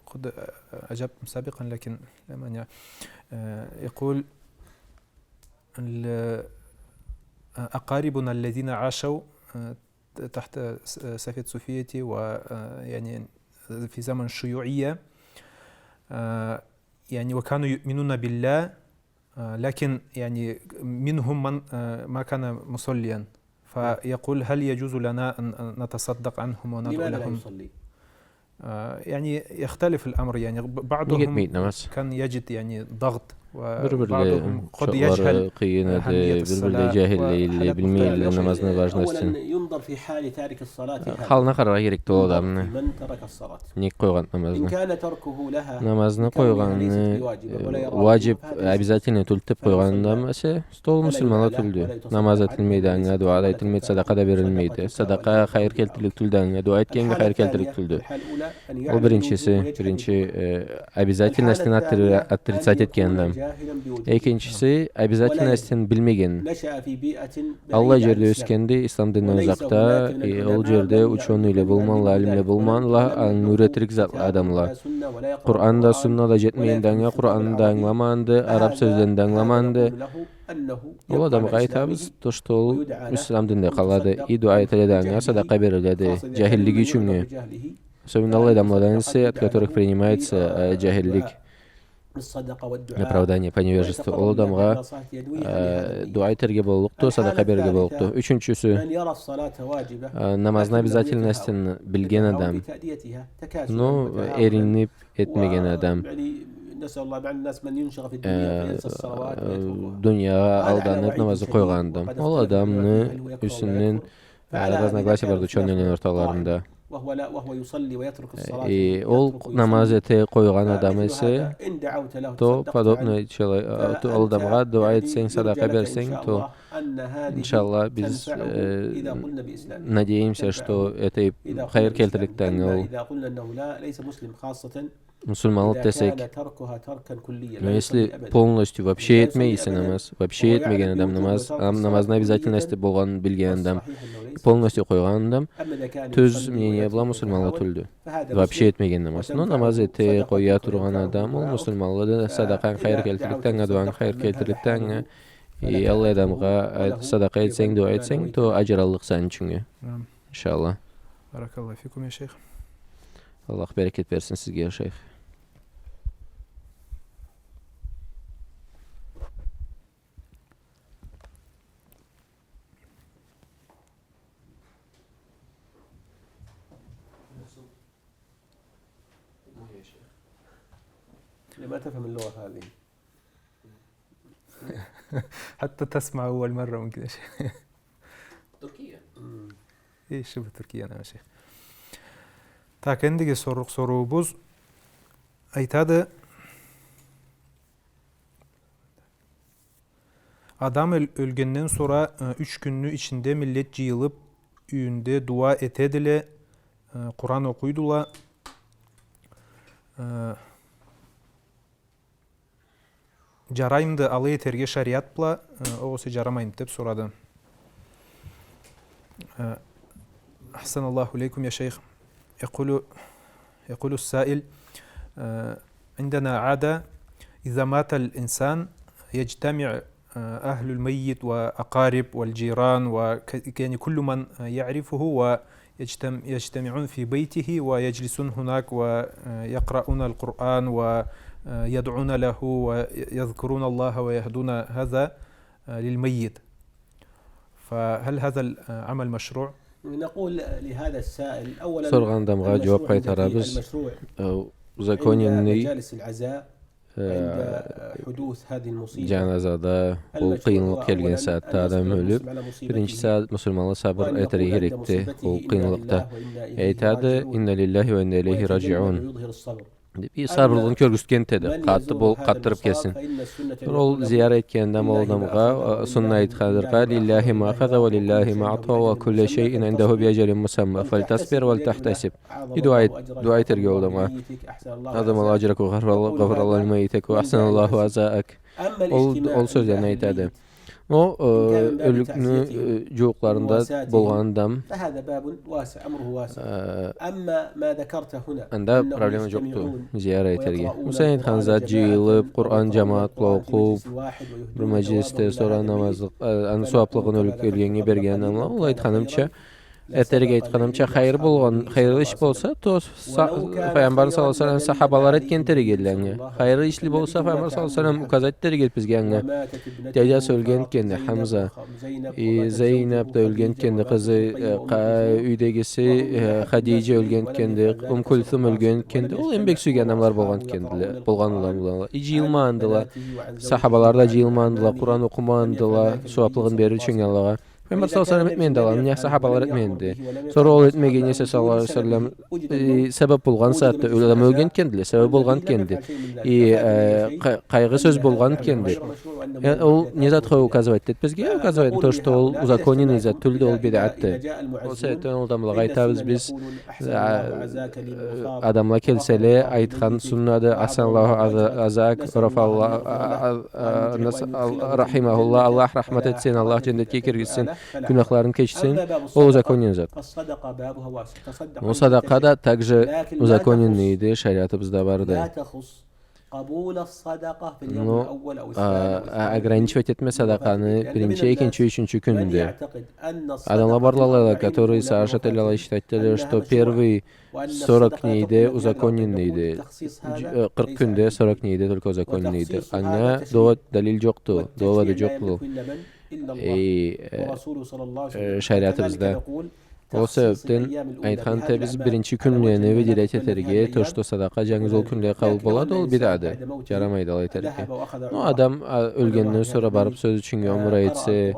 قد أجبتم سابقا لكن لا مانع. يقول ال-، أقاربنا الذين عاشوا تحت سفة صوفية و، يعني، في زمن الشيوعية، يعني، وكانوا يؤمنون بالله، آه، لكن، يعني، منهم من، آه، ما كان مصليا. فيقول: هل يجوز لنا أن، أن نتصدق عنهم وندعو لهم؟ لماذا لا يصلي؟ آه، يعني، يختلف الأمر، يعني، ب-، بعضهم كان يجد، يعني، ضغط، وبعضهم قد يجهل أهمية الصلاة، وحالات مختلفة. Бир-бирле джахилле, билмейле намазны важностун. أولا ينظر في حال تارك الصلاة هذا. Халына къараргъа керекди ол адамны. ينظر في من ترك الصلاة. Нек къойгъан намазны? إن كان تركه لها، намазны къойгъаны, э, واجب، обязательный тюлдю деб къойгъан адам эсе, то ол муслиман тюлдю. Намаз этилмейди анга, дуа да этилмейди, садакъа да берилмейди. Садакъа хайыр келтирлик тюлдю анга, дуа этгеннге хайыр келтирлик тюлдю. Ол биринчиси, биринчи, э, обязательностун отри-, отрицать этген адам. Экинчиси, обязательностун билмеген. Аллай джерде ёсгенди, ислам динден узакъда, э, ол джерде учёныйле болмагъанла, алимле болмагъанла, аны юретирик зат-, адамла. Къуран да, сунна да джетмегенди анга, Къуранны да ангыламагъанды, араб сёзлени да ангыламагъанды. Ол адамгъа айтабыз, то, что ол ислам динде къалады, и дуа этиледи анга, садакъа бериледи, джахиллиги ючюннге. Особенно аллай адамладан эсе, от которых принимается, э, джахиллик. Оправдание по невежеству. Ол адамгъа, э, дуа этерге боллукъду, садакъа берирге боллукъду. Ючюнчюсю, э, намазны обязательностун билген адам. Ну, эриниб этмеген адам. Э, э, дуниягъа алданыб намазны къойгъан адам. Ол адамны юсюнден Э, разногласия барды учёныйлени орталарында. Э, и ол намаз эте къойгъан адам эсе, то подобный чело-, э, то ол адамгъа дуа этсенг, садакъа берсенг, то, иншаллах, биз, э, надеемся, что это хайыр келтирликди анга ол. муслиманлыкъ десек. Но если полностью вообще этмей эсе намаз, вообще этмеген адам намаз, ам, намазны обязательности болгъанын билген адам, полностью къойгъан адам, тюз мнение бла муслиманлы тюлдю. Вообще этмеген намаз. Но намаз эте, къоя тургъан адам, ол муслиманлыды, садакъаны хайыр келтирликди анга, дуаны хайыр келтирликди анга. И аллай адамгъа, э, садакъа этсенг, дуа этсенг, то ажыр аллыкъса аны ючюн. Нагъам. Иншаллах. Баракаллаху фикум, я шейх. Аллах берекет берсин сизге, шейх. ليه ما تفهم اللغة هذه؟ حتى تسمع أول مرة ممكن يا شيخ. تركيا. مم. إيه، شبه تركيا أنا يا شيخ. Так, эндиги сорлукъ соруубуз. Айтады, адам ёл-, ёлгенден сора, э, юч кюнню ичинде миллет жыйылып, юйюнде дуа этедиле, э, Къуран окъуйдула. Э, жараймыды алай этерге шариат бла, э, огъесе жарамаймыды деп сорады. Э, أحسن الله إليكم يا شيخ. يقول، يقول السائل، آه، عندنا عادة، إذا مات الإنسان يجتمع، آه، أهل الميت وأقارب والجيران وك-، يعني كل من يعرفه ويجتم-، يجتمعون في بيته ويجلسون هناك ويقرؤون القرآن ويدعون له ويذكرون الله ويهدون هذا، آه، للميت. فهل هذا العمل مشروع؟ نقول لهذا السائل، أولًا، соргъан адамгъа жууап къайтарабыз. المشروع عند، في المشروع، э, узаконенный, عند مجالس العزاء، э, عند حدوث هذه المصيبة. Жаназада, ол къыйынлыкъ келген сагъатда адам ёлюп, биринчи сагъат муслиманла сабыр этерге керекди, ол къыйынлыкъда. Айтады, إنا لله وإنا إليه راجعون. Деп, и сабырлыгъын кёргюзтген этеди, къаты бол-, къатдырып кесин. Сора ол зиярат этгенде ол адамгъа, э, сунна айтханды, لله ما أخذ وله ما أعطى وكل شيء عنده بأجل مسمى فلتصبر ولتحتسب. И дуа эт-, дуа этерге ол адамгъа. اللهم أجرك وغفر، غفر الله لميتك وأحسن الله عزاءك. Ол, ол сёзлени айтады. Но, э, ёлюкню, э, жууукъларында болгъан адам, э, анда проблема жокъду зиярат этерге. Бу сен айтхан зат, жыйылып, Къуран жамаат бла окъуп, бир межлисде, сора намазлыкъ, э, аны сууаплыгъын ёлюк-, ёлгеннге берген адамла, ол айтханымча, эртдерек айтханымча, хайыр болгъан, хайырлы иш болса, то са-, Файгъамбар саллаллаху алейхи ва саллам сахабалары этген этерик эдиле анга. Хайырлы ишли болса, Файгъамбар саллаллаху алейхи ва саллам указать этерик эди бизге анга. Джаджасы ёлген этгенди, Хамза. И Зейнаб да ёлген этгенди, къызы, э, къа-, юйдегиси, э, Хадиджа ёлген этгенди, Ум Кульсум ёлген этгенди. Ол эм бек сюйген адамла болгъан этгендиле, болгъандыла. И джыйылмагъандыла. Сахабалары да джыйылмагъандыла, Къуран окъумагъандыла, сууаплыгъын берир ючюн Аллахха. Файгъамбар саллаллаху алейхи ва саллам этмегенди, аланы сахабалары этмегенди. Сора ол этмеген эсе саллаллаху алейхи ва саллам, э, себеб болгъан сагъатда ёл-, адам ёлген этгендиле, себеб болгъан этгенди. И, э, къа-, къайгъы сёз болгъан этгенди. Э, ол не затха указывать этеди бизге? Указывать этеди то, что ол узаконенный зат тюлдю, ол бидъатды. Ол себебден ол адамлагъа айтабыз биз, э, адамла келселе, айтхан суннады, أحسن الله عزاءك، رفع الله، а, а, а, нас-, ал-, رحمه الله, Аллах рахмат этсин, Аллах джаннетге киргизсин, гюнахларын кечсин, ол узаконенный зат. Ол садакъа да также узаконенныйды, шариатыбызда барды. Но, а, а, ограничивать этме садакъаны биринчи, экинчи, ючюнчю кюнде. Адамла бардыла, которые сагъыш этелле, считать этелле, что первый сорок днейде узаконенныйды. Дж-, э, къыркъ кюнде, сорок днейде только узаконенныйды. Анга довод, далил джокъду, доводу джокъду. Э, э, э, шариатыбызда. Ол себебден айтхан этебиз, биринчи кюнлени выделять этерге, то, что садакъа джангыз ол кюнде къабыл болады, ол бидъады. Джарамайды алай этерге. Но адам, а, ёлгенден сора барып сёз ючюннге умра этсе,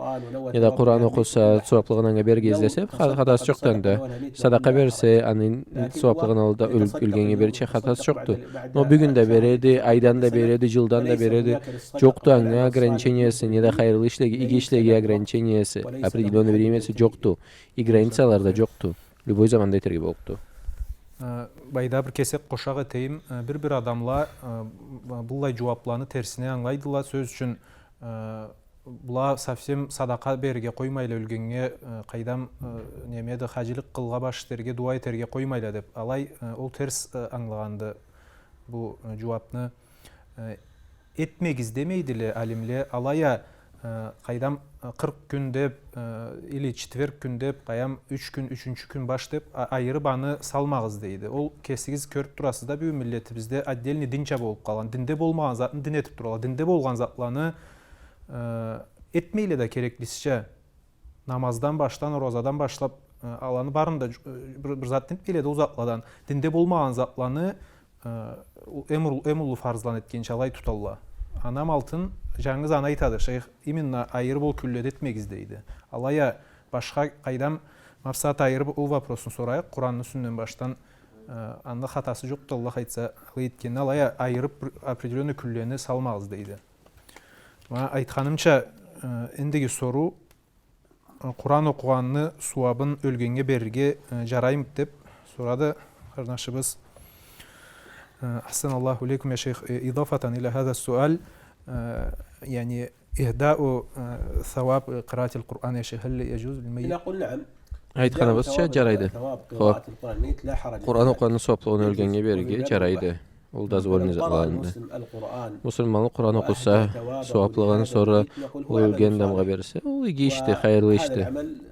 неда Къуран окъуса, сууаплыгъын анга берирге излесе, ха-, хатасы джокъду анда. Садакъа берсе, аны сууаплыгъын алыр да, ёл-, ёлгеннге берирча хатасы джокъду. Но бюгюн да береди, айдан да береди, джылдан да береди. Джокъду анга ограничениясы, неда хайырлы ишлеге, иги ишлеге ограничениясы, определённый времясы джокъду. И границалары да джокъду. Любой заманда этерге боллукъду. Э, былайда бир кесек къошакъ этейим. Э, бир-бир адамла, э, б-, быллай джууапланы терсине ангылайдыла. Сёз ючюн, э, была совсем садакъа берирге къоймайла ёлгеннге, э, къайдам, э, немеди, хаджилик къылыргъа, баш итерге, дуа этерге къоймайла деб. Алай, э, ол терс, э, ангылагъанды бу, э, джууапны. Э, этмегиз демейдиле алимле, алай а, э, къайдам, э, къыркъ кюн деб, э, или четверг кюн деб, къайдам, юч кюн, ючюнчю кюн баш деб, а-, айырыб аны салмагъыз дейди. Ол кесигиз кёрюб турасыз да, бюгюн миллетибизде отдельный динча болуб къалгъан. Динде болмагъан затны дин этиб туралла. Динде болгъан затланы, э, этмейле да кереклисича. Намаздан башлаб, оразадан башлаб, э, аланы барын да, э, бир, бир зат этмейле да ол затладан. Динде болмагъан затланы, э, ол эм ул-, эм уллу фарзланы этгенча алай туталла. Анам алтын, джангыз аны айтады, шейх, именно айырыб ол кюнледе этмегиз дейди. Алай а башха къайдам, макъсат айырыб ол вопросну сорайыкъ, Къуранны юсюнден башдан, э, анда хатасы джокъду, Аллах айтса, алай этгенни, алай а айырыб бир определённый кюнлени салмагъыз дейди. Ма айтханымча, э, эндиги соруу, Къуран окъугъанны сууабын ёлгеннге берирге, э, джараймыды деб сорады къарнашыбыз. Э, أحسن الله إليكم يا شيخ. Э, إضافة إلى هذا السؤال, э, يعني إهداء, э, ثواب قراءة القرآن يا شيخ، هل يجوز للميت؟ نقول نعم. Айтханыбызча, джарайды. Хо. Къуран окъугъанны сууаблыгъын ёлгеннге берирге джарайды. Ол дозволенный затладанды. Муслиманлы Къуран окъуса, сууаблыгъын сора ол ёлген адамгъа берсе, ол иги ишди, хайырлы ишди.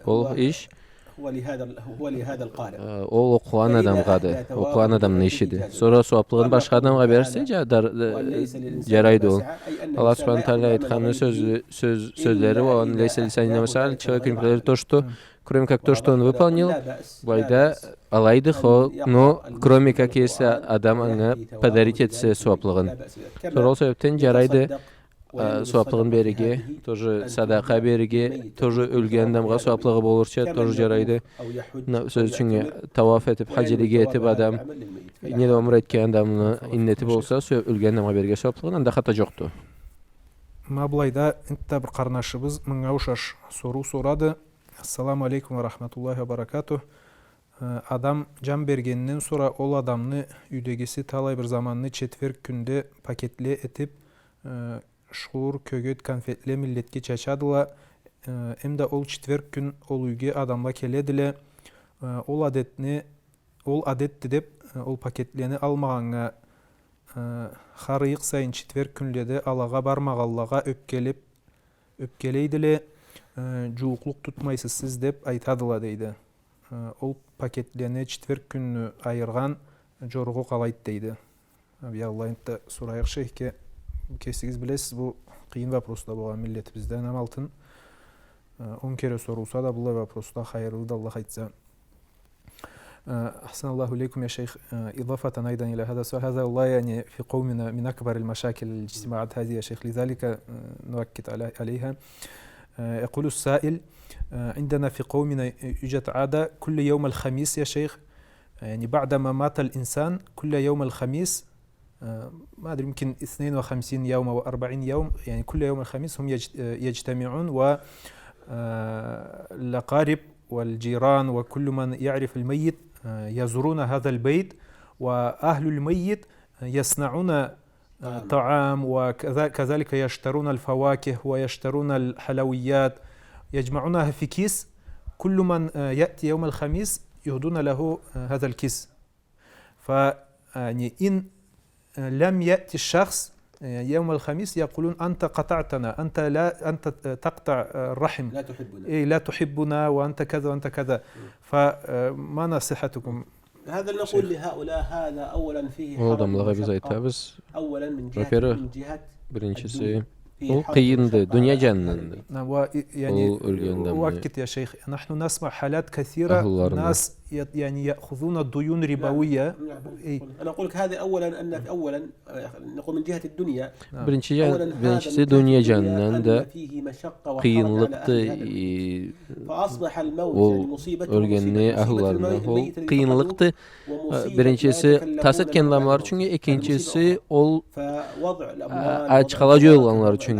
Ол иш, э, ол окъугъан адамгъады, окъугъан адамны ишиди. Сора сууаблыгъын башха адамгъа берсе, джа-, дар-, э, джарайды ол. Аллах Субханаху Тааля айтханны сёз-, сёз-, сёзлери, وأن ليس للإنسان إلا ما سعى, человек не принадлежит то, что кроме как то, что он выполнил, былайда алайды, хо, но кроме как если адам анга подарить этсе сууаблыгъын. Сора ол себебден джарайды, а, сууаблыгъын берирге, тоже садакъа берирге, тоже ёлген адамгъа сууаблыгъы болурча, тоже джарайды. Сёз ючюн, тауаф этиб, хаджилиги этиб адам, не да умра этген адамны иннети болса, сё-, ёлген адамгъа берирге сууаблыгъын, анда хата джокъду. Ма былайда энтда бир къарнашыбыз мынга ушаш соруу сорады. Ассаламу алейкум ва рахматуллахи ва баракатух. Э, адам джан бергенден сора ол адамны юйдегиси талай бир заманны четверг кюнде пакетле этиб, э, шуур, кёгет, конфетле миллетге чачадыла. Э, эм да ол четверг кюн ол юйге адамла келедиле. Э, ол адетни, ол адетди деб, э, ол пакетлени алмагъаннга, э, хар ыйыкъ сайын четверг кюнледе алагъа бармагъанлагъа ёпкелеб, ёпкелейдиле, э, джууукълукъ тутмайсыз сиз деб айтадыла, дейди. Э, ол пакетлени четверг кюнню айыргъан джоругъу къалайды, дейди. Аби, Аллах, энтда сорайыкъ шейхге, кесигиз билесиз, бу къыйын вопрос да болгъан миллетибизде, анам алтын. Э, он кере сорулса да, быллай вопрос да хайырлыды, Аллах айтса. Э, أحسن الله إليكم يا شيخ. Э, إضافة أيضا إلى هذا السؤال، هذا والله يعني في قومنا من أكبر المشاكل الاجتماعات هذه يا شيخ، لذلك، آه، نؤكد على-، عليها. آه، يقول السائل، آه، عندنا في قومنا يوجد عادة كل يوم الخميس يا شيخ، يعني بعدما مات الإنسان كل يوم الخميس، آه، ما أدري، يمكن اثنين وخمسين يوم أو أربعين يوم، يعني كل يوم الخميس هم يج-، آه، يجتمعون و، آه، الأقارب والجيران وكل من يعرف الميت، آه، يزورون هذا البيت، وأهل الميت يصنعون، آه، طعام، وكذا-، كذلك يشترون الفواكه ويشترون الحلويات، يجمعونها في كيس، كل من، آه، يأتي يوم الخميس يهدون له، آه، هذا الكيس. ف، يعني، إن لم يأتي الشخص يوم الخميس يقولون: "أنت قطعتنا، أنت لا، أنت تقطع الرحم." لا تحبنا. إيه، لا تحبنا، وأنت كذا، وأنت كذا. فما نصيحتكم؟ هذا نقول لهؤلاء، هذا أولًا فيه حرج ومشقة. Ол адамлагъа биз айтабыз, во-первых, биринчиси, ол къыйынды, дуния джанынданды. Ол ёлген адамны. نحن نسمع حالات كثيرة، ناس يأخذون ديون ربوية. نعم. أنا أقول لك هذا أولًا، أن أولًا، آه، نقول من جهة الدنيا. Биринчи джан-, биринчиси, дуния джанындан да къыйынлыкъды, э, ол ёлгенни ахлуларына, ол къыйынлыкъды. Э, биринчиси, тас этген адамлар ючюн, экинчиси, ол, э, ачха джоюлгъанлар ючюн.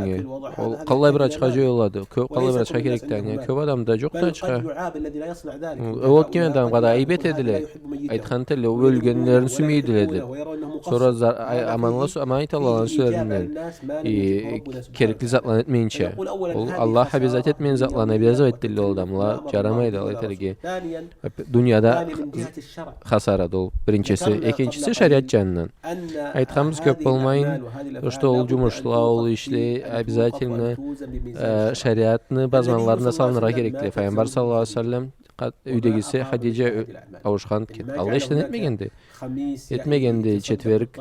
Ол къаллай бир ачха джоюлады, кё-, къаллай бир ачха керекди анга. Кёб адамда джокъду ачха. Ол ётген адамгъа да айыб этедиле. Айтхан этелле, ол ёлгенлерин сюймейдиле деб. Сора за-, ай-, аманла су-, аман айталла аланы сёзлеринден. Э, керекли затланы этмейинча. Ол Аллах обязательно этмеген затланы обязывать этелле ол адамла. Джарамайды алай этерге. Дунияда хасарады ол, биринчиси. Экинчиси, шариат джанындан. Айтханыбыз кёб болмайын, то, что ол джумушла, ол ишле обязательно, э, шариатны базманларына салыныргъа керекли. Файгъамбар саллаллаху алейхи ва саллам, къат-, юйдегиси Хадиджа ё-, ауушхан экен. Аллай ишлени этмегенди. Этмегенди, четверг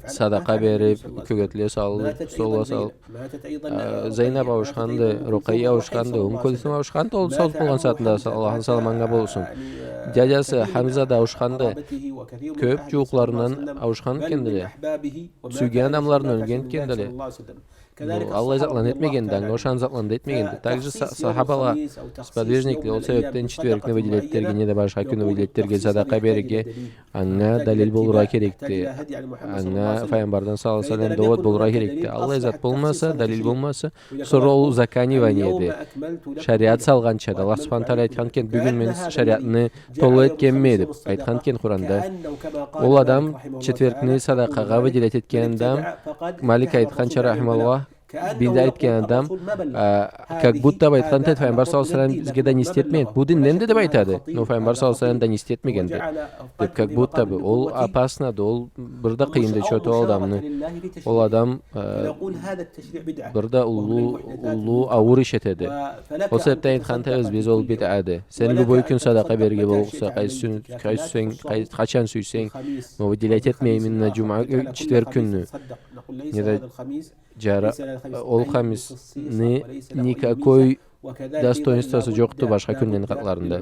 садакъа бериб, кёгетле салыб, столгъа салыб. Э, Зайнаб ауушханды, Рукъайя ауушханды, Умму Кульсум ауушханды, ол сау болгъан сагъатында, Аллахны саламы анга болсун. Дядясы Хамза да ауушханды. Кёб джууукъларындан ауушхан экендиле. Сюйген адамларындан ёлген экендиле. Бу аллай затланы этмегенди, анга ошагъан затланы да этмегенди. Также са-, сахабала, сподвижникле ол себебден четвергни выделять этерге, неда башха кюнню выделять этерге, садакъа берирге, анга далил болургъа керекди. Анга Файгъамбардан саллаллаху алейхи ва саллам довод болургъа керекди. Аллай зат болмаса, далил болмаса, сора ол узакониваниеди. Шариат салгъанчады. Аллах субхана тагъала айтхан экен, бюгюн мен шариатны толу этгенме деб айтхан экен Къуранда. Ол адам четвергни садакъагъа выделять этген адам, Малик айтханча, рахималлах, бинде айтгъан адам, а, как будто бы айтхан этеди, Файгъамбар саллаллаху алейхи ва саллам бизге донести этмегенди. Бу динденди деб айтады. Но Файгъамбар саллаллаху алейхи ва саллам донести этмегенди. Деб, как будто бы. Ол опаснады, ол бир да къыйынды, чоту ол адамны. Ол адам, э, бир да уллу, уллу ауур иш этеди. Ол себебден айтхан этебиз биз, ол бидъады. Сен любой кюн садакъа берирге болурса, къайсы кюн, къайсы сен, къай-, къачан сюйсенг, но выделять этме именно джума, э, четверг кюнню. Неда джара-, ол хамисни никакой достоинствосу джокъду башха кюнлени къатларында.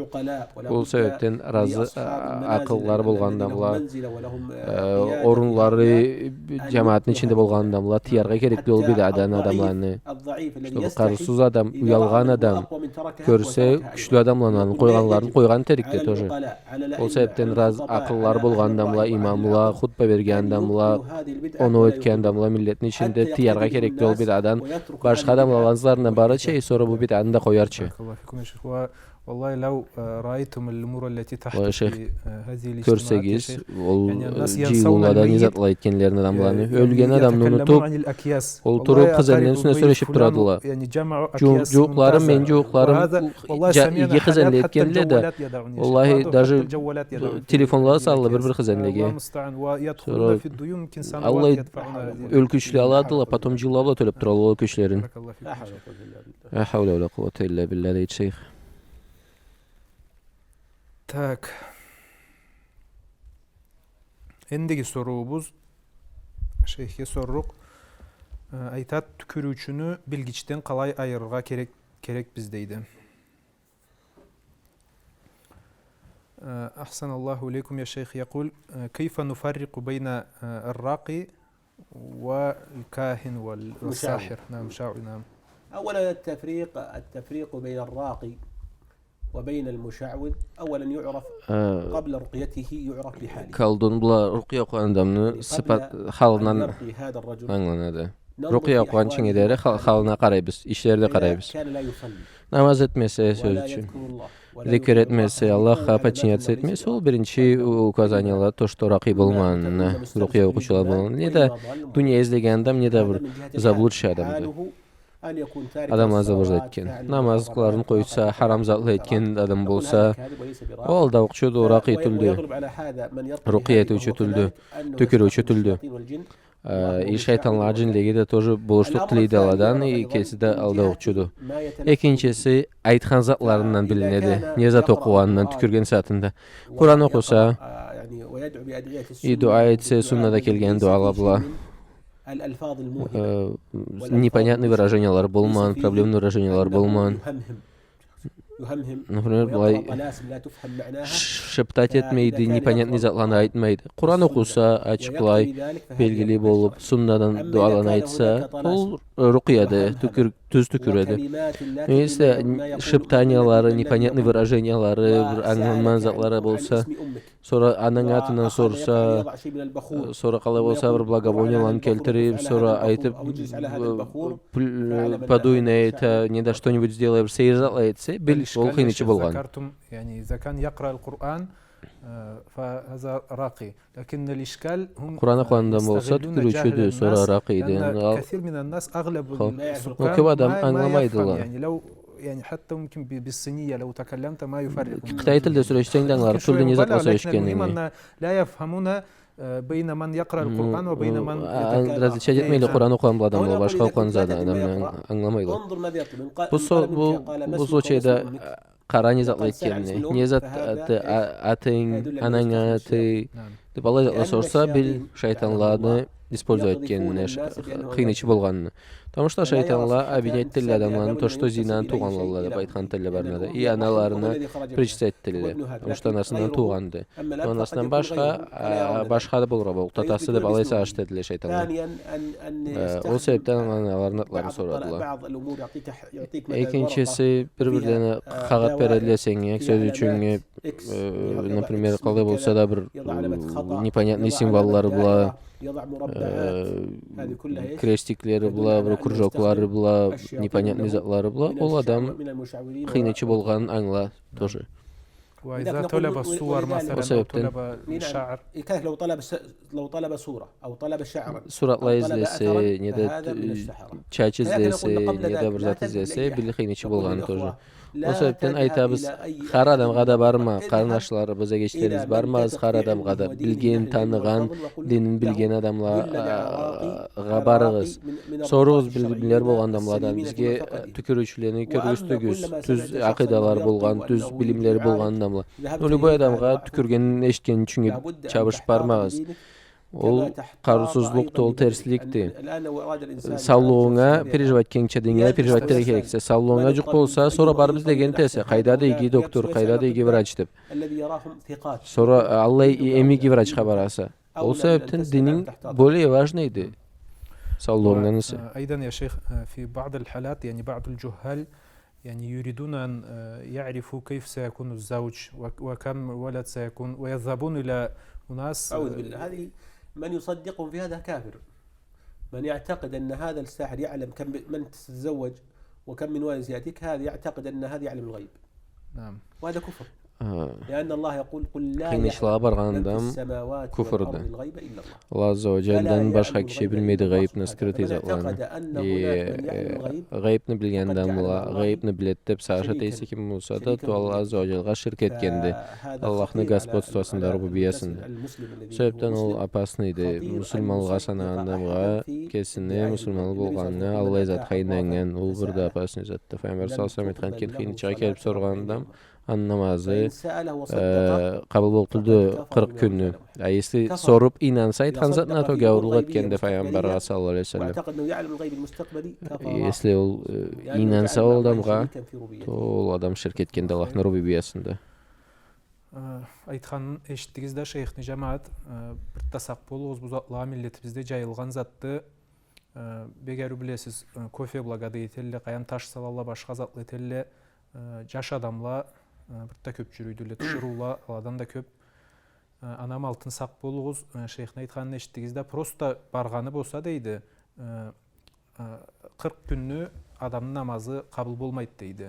Ол себебден разы, а, акъыллары болгъан адамла, э, орунлары джамагъатны ичинде болгъан адамла тыяргъа керекди ол бидъадан адамланы. Чтобы къарыусуз адам, уялгъан адам кёрсе, кючлю адамланы аны къойгъанларын къойгъан этерикди тоже. Ол себебден раз акъыллары болгъан адамла, имамла, хутба берген адамла, оноу этген адамла, миллетни ичинде тыяргъа керекди ол бидъадан. Башха адамла аланы ызларындан барырча, и сора бу бидъаны да къоярча. Баракаллаху фикум, я шейх. Ва-, валлахи, лау, э, раайтум аль-умур аллати тахдусу фи, э, хазихи аль-иджтимаат, я шейх. Кёрсегиз, ол, э, джыйылыулада не затла этгенлерин адамланы. Э, ёлген адамны унутуб, ол туруб, къызенлени юсюне сёлешиб турадыла. Джу-, джууукъларым, мени джууукъларым, иги къызенле этгендиле да, валлахи, даже телефонла салалла бир-бир къызенлеге. Сора аллай ёлкючле аладыла, потом джылла бла тёлеб туралла ол ёлкючлерин. Ла хаула ва ла къуввата илля билля, дейди шейх. Так. Эндиги соруубуз, шейхге сорурукъ. Э, айтат, тюкюрюучюню билгичден къалай айырыргъа керек, керекбиз, дейди. Э, أحسن الله إليكم يا شيخ. يقول, э, كيف نفرق بين, э, الراقي والكاهن وال-, والساحر؟ نعم، مشعوذ، نعم. أولاً التفريق، التفريق بين الراقي وبين المشعوذ أولاً يعرف قبل رقيته، يعرف بحاله. Колдун бла рукъя окъугъан адамны сыфат-, халындан ангыланады. Рукъя окъугъанчынга дери хал-, халына къарайбыз, ишлерине къарайбыз. Намаз этмесе, сёз ючюн, зикир этмесе, Аллахха подчиняться этмесе, ол биринчи у-, указаниела, то, что ракъи болмагъанына, рукъя окъуучула болмагъанына, неда дуния излеген адам, неда бир заблудший адамды. Адамла заблуждать этген. Намазларын къойса, харам затла этген адам болса, ол алдаукъчуду, ракъи тюлдю, рукъя этиучю тюлдю, тюкюрюучю тюлдю. Э, и шайтанла, джинлеге да тоже болушлукъ тилейди аладан, и кеси да алдаукъчуду. Экинчиси, айтхан затларындан билинеди, не зат окъугъанындан, тюкюрген сагъатында. Къуран окъуса, и дуа этсе, суннада келген дуала бла. Э, непонятный выражениялары болмагъан, проблемный выражениялары болмагъан. Например, былай ш-, шептать этмейди, непонятный затланы айтмайды. Къуран окъуса, ачыкълай, белгили болуб, суннадан дуаланы айтса, ол рукъяды, тюкюр-, тюз тюкюреди. Если шептаниялары, непонятный выражениялары, бир ангыланмагъан затлары болса, сора ананың атындан сорса, э, сора къалай болса бир благовонияланы келтириб, сора айтыб, э, пл-, э, подуй на это, неда что-нибудь сделай, бир сейир затла этсе, бил, ол хыйнычы болгъан. Яни, إذا كان يقرأ القرآن آه، فهذا راقي. لكن الإشكال هم، Къуран окъугъан адам болса, يستغلون тюкюрюучюдю, جهل сора الناس، ракъиди. لأن الكثير من الناس، أغلب السكان، ما يعرف القرآن، ما يفهم. Кёп адам ангыламайдыла. يعني لو، يعني حتى ممكن ب-، بالصينية لو تكلمت ما يفرقون. Къытай тилде сёлешсенг да ангылар тюлдю, не зат бла сёлешгенинги. المهم أن لا يفهمون، آه، بين من يقرأ القرآن وبين من يتكلم. Различать этмейдиле Къуран окъугъан бла адам бла башха окъугъан адамны, ангыламайдыла. Бу со-, бу, бу случайда, а, къара не затла этгенин, не зат аты, а-, атынг, ананг аты, деп аллай затла сорса, бил шайтанланы использовать этгенин, ш-, хыйнычы болгъанын. Потому что шайтанла обвинять этелле адамланы, то, что зинаны туугъанладыла деп айтхан этелле барына да. И аналарына причислять этелле. Потому что анасындан туугъанды. Анасындан башха, а, башха да болургъа боллукъду, атасы деп алай сагъыш этедиле шайтанла. Э, ол себепден аналарыны атларын сорадыла. Экинчиси, бир-бирлерине къагъыт бередиле сеннге, сёз ючюн, э, например, къалай болса да бир, м, непонятный символлары бла, э, крестиклери бла, бир кружоклары бла, непонятный затлары бла, ол адам хыйнычы болгъанын ангыла тоже. وإذا طلب الصور مثلًا أو طلب الشعر. لو طلب س-، لو طلب صورة أو طلب شعرا أو طلب أثرا، فهذا من السحرة. Сурат излесе, неда чач излесе, неда бир зат излесе, бил хыйнычы болгъанын тоже. Ол себепден айтабыз, хар адамгъа да барма, къарнашларыбыз, эгечлерибиз, бармагъыз хар адамгъа да, билген, таныгъан, динин билген адамлагъа барыгъыз. Соругъуз билимлери болгъан адамладан, бизге, э, тюкюрюучюлени кёргюзтюгюз, тюз акъыйдалары болгъан, тюз билимлери болгъан адамла. Ну, любой адамгъа тюкюргенин, эшитгенин ючюн чабышып бармагъыз. Ол къарыусузлукъду, ол терсликди. Саулугъунга переживать этгенча, динге переживать этерге керексе. Саулугъунга жукъ болса, сора барып излеген этесе, къайда да иги доктор, къайда да иги врач деп. Сора, э, аллай и-, эм иги врачха бараса. Ол себепден дининг более важныйды саулугъунгдан эсе. أيضًا يا شيخ، في بعض الحالات، يعني بعض الجهال، يعني يريدون أن، آه، يعرفوا كيف سيكون الزوج وك-، وكم ولد سيكون، ويذهبون إلى أناس، أعوذ بالله. هذه من يصدقهم في هذا كافر. من يعتقد أن هذا الساحر يعلم كم ب-، من تتزوج وكم من ولد سيأتيك، هذا يعتقد أن هذا يعلم الغيب. نعم. وهذا كفر. Э, لأن الله يقول: «قل لا يعلم من في السماوات والأرض الغيب إلا الله». Аллах Азза ва Джалладан башха киши билмейди гъайыбны, скрытый затланы. И, э, гъайыбны билген адамла, гъайыбны биледи деп сагъыш эте эсе ким болса да, то Аллах Азза ва Джаллагъа ширк этгенди. Аллахны господствосунда, рубубиясында. Ол себепден ол опасныйды. Муслиманлагъа санагъан адамгъа, кесини муслиман болгъанына, аллай затха ийнаннган, ол бир да опасный затды. Файгъамбар саллаллаху алейхи ва саллам айтхан экен, хыйнычыгъа келип соргъан адам, аны намазы, э, къабыл боллукъ тюлдю къыркъ кюнню. А если соруп ийнанса айтхан затына, то гяуурлукъ этгенди Файгъамбаргъа саллаллаху алейхи ва саллам. Если ол, э, ийнанса ол адамгъа, то ол адам ширк этгенди Аллахны рубубиясында. Э, айтханын эшитдигиз да, шейхни, жамагъат, э, бир да сакъ болугъуз, бу затла миллетибизде жайылгъан затды. Э, бек ариу билесиз, э, кофе бла гадай этелле, къайдам, таш салалла, башха затла этелле, э, жаш адамла, э, бир да кёп жюрюйдюле, тиширыула, аладан да кёп. Э, анам алтын, сакъ болугъуз, э, шейхни айтханын эшитдигиз да, просто баргъаны болса, дейди, э, э, къыркъ кюнню адамны намазы къабыл болмайды, дейди.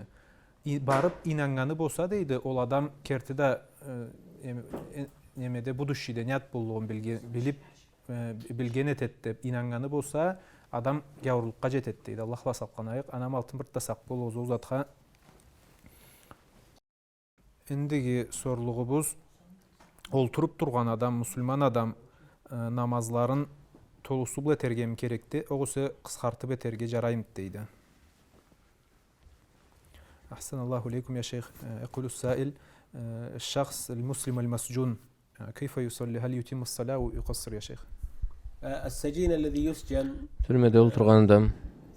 И-, барып ийнаннганы болса, дейди, ол адам керти да, э, эм-, э, немеде, будущийде не зат боллугъун билген, билип, э, билген этеди деп ийнаннганы болса, адам гяуурлукъгъа жетеди, дейди. Аллах бла сакъланайыкъ. Анам алтын, бир да сакъ болугъуз ол затха. Эндиги сорлугъубуз, олтуруп тургъан адам, муслиман адам, э, намазларын толусу бла этергеми керекди, огъесе къысхартып этерге жараймыды, дейди. أحسن الله إليكم يا شيخ. Э, يقول السائل، э, الشخص المسلم المسجون، كيف يصلي؟ هل يتم الصلاة أو يقصر يا شيخ؟ السجين الذي يسجن، тюрмеде олтургъан адам,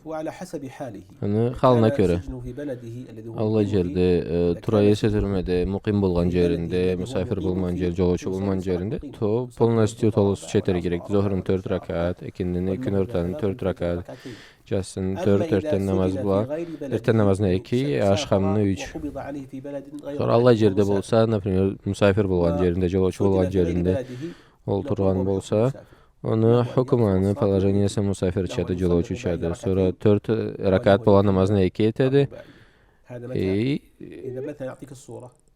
هو على حسب حاله. Аны халына кёре. السجن في بلده الذي هو مقيم فيه، аллай жерде, э, тура эсе тюрмеде, мукъим болгъан жеринде, мусафир болмагъан жер, жолоучу болмагъан жеринде, то полностью толусу четерге керек. Зохурну тёрт ракат, экиндини, кюн ортаны тёрт ракат, Джастын тёрт эртен намаз бла, эртен намазны эки, ашхамны юч. Сора аллай жерде болса, например, мусафир болгъан жеринде, жолоучу болгъан жеринде олтургъан болса, ону хукму, аны положениясы мусафирчады, жолоучучады. Сора тёрт ракат болгъан намазны эки этеди. И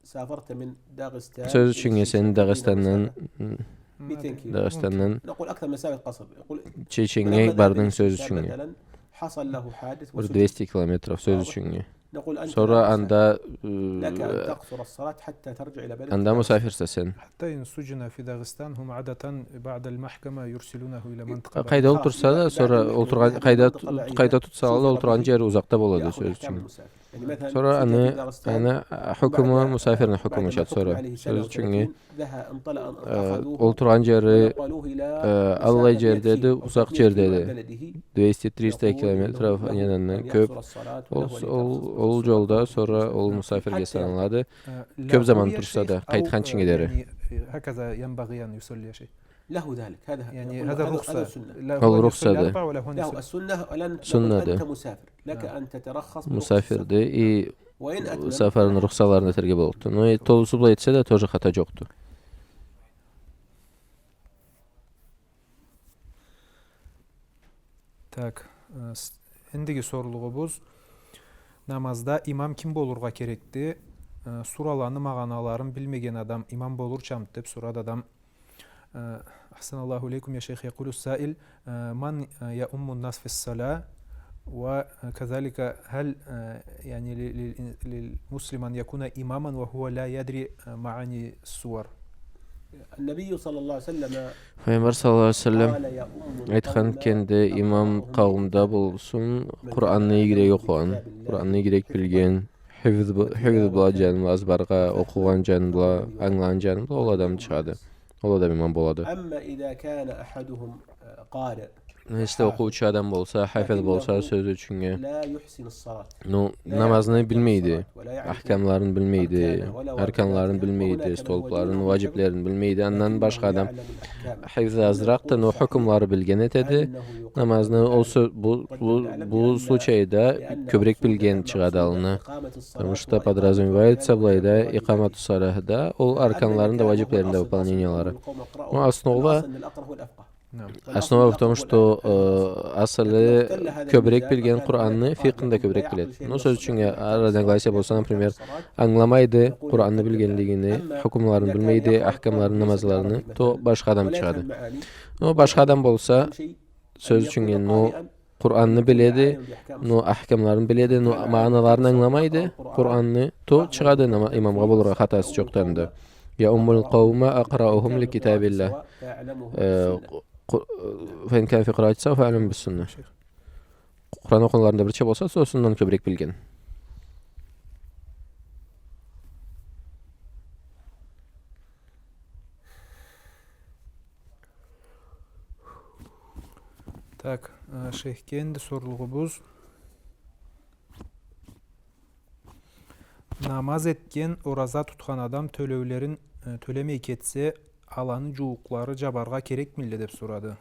Сёз ючюннге, сен Дагъыстандан, Дагъыстандан Чеченнге бардынг, сёз ючюннге. Бир двести километров, сёз ючюннге. Сора анда, э, анда мусафирсе сен. Къайда олтурса да, сора олтургъан, къайда, къайда тутсала да, олтургъан джери узакъда болады, сёз ючюннге. Сора аны, аны хукму мусафирни хукму ючюн сора. Сёз ючюннге, э, олтургъан джери, э, аллай джердеди, узакъ джердеди. Двести-триста километров, андан кёб. Ол, ол, ол джолда сора ол мусафирге саналады. Кёб заман турса да, къайтханчынга дери. Ол рухсады. Суннады. Мусафирди. И сафарны рухсаларын этерге боллукъду. Но и толусу бла этсе да, тоже хата джокъду. Так, э, с-, эндиги сорлугъубуз: намазда имам ким болургъа керекди? Э, сураланы магъаналарын билмеген адам имам болурчамыды, деп сорады адам. Э, أحسن الله إليكم يا شيخ. يقول السائل: آه، من، آه، يؤم الناس في الصلاة؟ وكذلك هل، آه، يعني ل-، لل-، للمسلم أن يكون إماما وهو لا يدري، آه، معاني السور؟ Файгъамбар саллаллаху алейхи ва саллам айтхан эди, имам къауумда болсун, Къуранны игирек окъугъан, Къуранны игирек билген, хифз б-, хифз бла джаны бла, азбаргъа окъугъан джаны бла, ангылагъан джаны бла, ол адам чыгъады. Ол адам имам болады. Если окъуучу адам болса, хафиз болса, сёз ючюннге. Ну, намазны билмейди, ахкамларын билмейди, арканларын билмейди, столпларын, ваджиблерин билмейди. Андан башха адам хифзы азыракъды, но хукмлары билген этеди. Намазны ол сё-, бу, бу, бу случайда кёбюрек билген чыгъады аллына. Потому что подразумевается былайда икъамату салахда ол арканларын да, ваджиблерин да выполнениялары. Но основа, основа в том, что, э, асылы кёбюрек билген Къуранны, фикъхны да кёбюрек биледи. Но сёз ючюннге, э, разногласия болса, например, ангыламайды Къуранны билгенлигини, хукмларын билмейди, ахкамларын, намазларыны, то башха адам чыгъады. Но башха адам болса, сёз ючюннге, но Къуранны биледи, но ахкамларын биледи, но магъаналарын ангыламайды Къуранны, то чыгъады нама-, имамгъа болургъа, хатасы джокъду анда. يؤم القوم أقرأهم لكتاب الله. Э, къу-, къу-, فإن كان في قراءته سواء فأعلم بالسنة. Къуран окъугъанларында бирча болса, сора суннаны кёбюрек билген. Так, э, шейхге энди сорлугъубуз. Намаз этген, ораза тутхан адам тёлеулерин, э, тёлемей кетсе, аланы джууукълары джабаргъа керекмиле, деп сорады.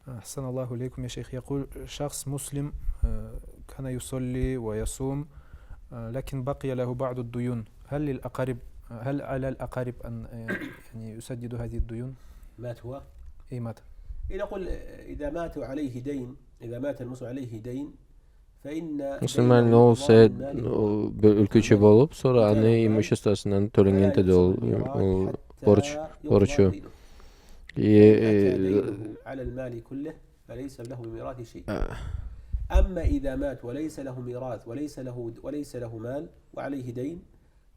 أحسن الله إليكم يا شيخ. يقول شخص مسلم، آه، كان يصلي ويصوم، آه، لكن بقي له بعض الديون. هل للأقارب، هل على الأقارب أن، آه، يعني، يسددوا هذه الديون؟ مات هو؟ إي، مات. إذا قل، إذا مات عليه دين، إذا مات المسلم عليه دين، Муслиман не болса, э, бир ёлкючю болуп, сора аны имуществосундан тёленнген этеди ол, ол борч, борчу. Э,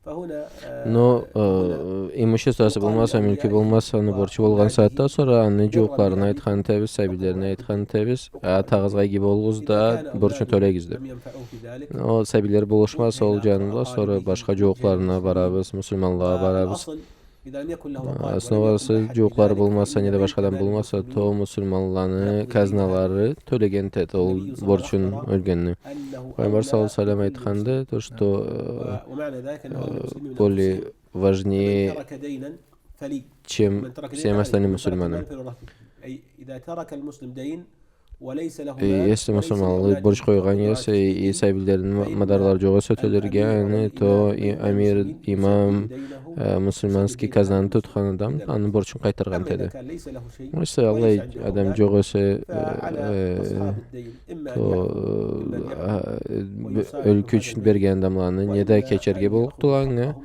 э, Но, э, имуществосу болмаса, мюлкю болмаса, аны борчу болгъан сагъатда, сора аны джууукъларына айтхан этебиз, сабийлерине айтхан этебиз, атагъызгъа иги болугъуз да, борчун тёлегиз деп. Но сабийлери болушмаса ол джаны бла, сора башха джууукъларына барабыз, муслиманлагъа барабыз. Основасы, джууукълары болмаса, неда башха адам болмаса, то муслиманланы казналары тёлеген этеди ол борчун ёлгенни. Пайгъамбар саллаллаху алейхи ва саллам айтханды, то, что, э, э, более важнее, чем всем остальным муслиманам. Э, если муслиманлы борч къойгъан эсе, э, сабийлерини ма-, мадарлары джокъ эсе тёлерге, аны то и-, амир, имам, э, муслиманский казнаны тутхан адам аны борчун къайтаргъан этеди. Если аллай адам джокъ эсе, э, э, то, э, а, э, ёлкю ючюн берген адамланы неда кечерге боллукъдула анга,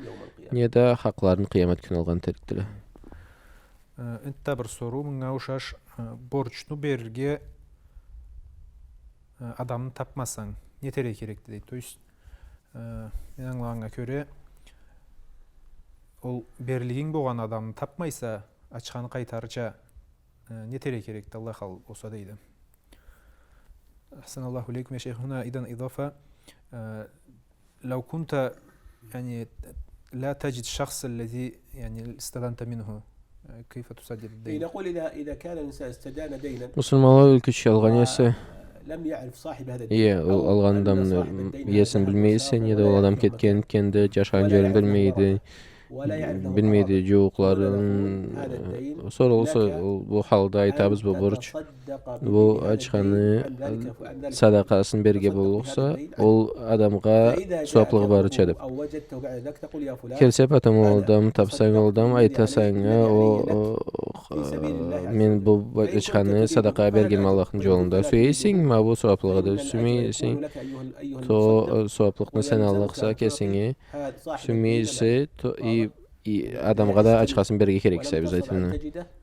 неда хакъларын къыямат кюн алгъан этерикдиле. Э, энтда бир соруу мынга ушаш, э, борчну берирге, э, адамны тапмасанг, не этерге керекди, дейди. То есть, э, мен ангылагъаннга кёре, ол берлигинг болгъан адамны тапмайса, ачханы къайтарырча, э, не этерге керекди, Аллах къалыб болса, дейди. أحسن الله إليكم يا شيخ. هنا أيضًا إضافة، آه، لو كنت، يعني، لا تجد الشخص الذي، يعني، استدنت منه، آه، كيف تسدد الدين؟ نقول إذا، إذا كان الإنسان استدان دينا، Муслиманла ёлкю ючюн алгъан эсе, لم يعرف صاحب هذا الدين، э, ол алгъан адамны иесин билмей эсе, неда ол адам кетген, кетгенди, джашагъан джерин билмейди, билмейди джууукъларын. Сора болса, ол, бу халда айтабыз, бу борч. Бу ачханы садакъасын берирге боллукъса, ол адамгъа сууаблыгъы барырча деб. Келсе, потом ол адам, тапсанг ол адам, айтаса анга, о, о, э, мен бу ачханы садакъа бергенме Аллахны джолунда. Сюе эсенг, ма бу сууаблыгъыды, сюймей эсенг, то, э, сууаблыкъны сен аллыкъса кесинге, сюймей эсе, то, и, и адамгъа да ачхасын берирге керексе обязательно.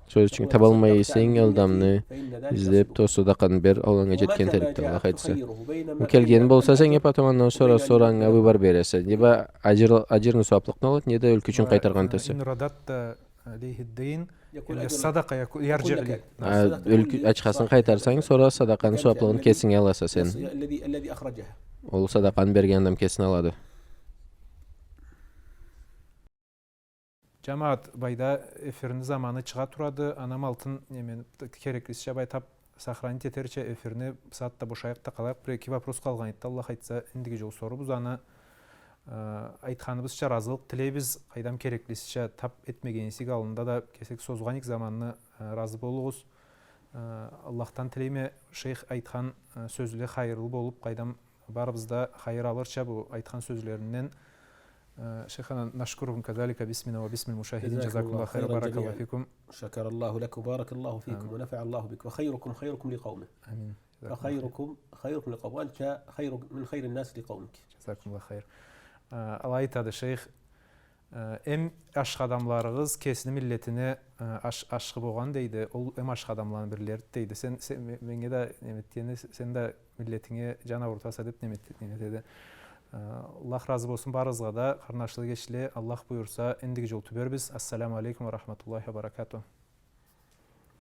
Сёз ючюн, табалмай эсенг, ол адамны излеб, то садакъаны бер, ол анга джетген этерикди, Аллах айтса. Бу келген болса сеннге, потом андан сора, сора анга выбор бересе. Неда аджир, аджирни, сууаблыкъны алады, неда ёлкю ючюн къайтаргъан этесе. إن رددت عليه الدين، يعني الصدقة يكو-، يرجع لي. А, ёлкю-, ачхасын къайтарсанг, сора садакъаны сууаблыгъын кесинге аласа сен. Ол садакъаны берген адам кесине алады. Джамагъат, былайда эфирни заманы чыгъа турады, анам алтын, неме, кереклисича былай тап сохранить этерча эфирни, бусагъатда бошайыкъ да къалайыкъ, бир-эки вопрос къалгъан эди, Аллах айтса, эндиги джол сорурбуз аны. Э, айтханыбызча, разылыкъ тилейбиз, къайдам, кереклисича тап этмеген эсек аллында да, кесек созгъан эдик заманны, э, разы болугъуз. Э, Аллахдан тилейме, шейх айтхан, э, сёзле хайырлы болуб, къайдам, барыбыз да хайыр алырча бу айтхан сёзлеринден. Э, شيخنا، نشكركم كذلك باسمنا وباسم المشاهدين. جزاكم الله خيرا، بارك الله فيكم. شكر الله لك وبارك الله فيكم ونفع الله بك، وخيركم خيركم لقومه. آمين. جزاكم الله خير. فخيركم خيركم لقومه، وأنت خير من خير الناس لقومك. جزاكم الله خير. Э, алай айтады шейх, э, эм ашхы адамларыгъыз кесини миллетине, э, аш-, ашхы болгъан, дейди, ол эм ашхы адамланы бирлериди, дейди. Сен, сен, ме-, меннге да неме этгени, сен да миллетинге джан аурутаса деб неме эт-, неме этеди. Э, Аллах разы болсун барыгъызгъа да, къарнашлы кесле, Аллах буюрса, эндиги джол тюбербиз. Ассаламу алейкум ва рахматуллахи ва баракатух.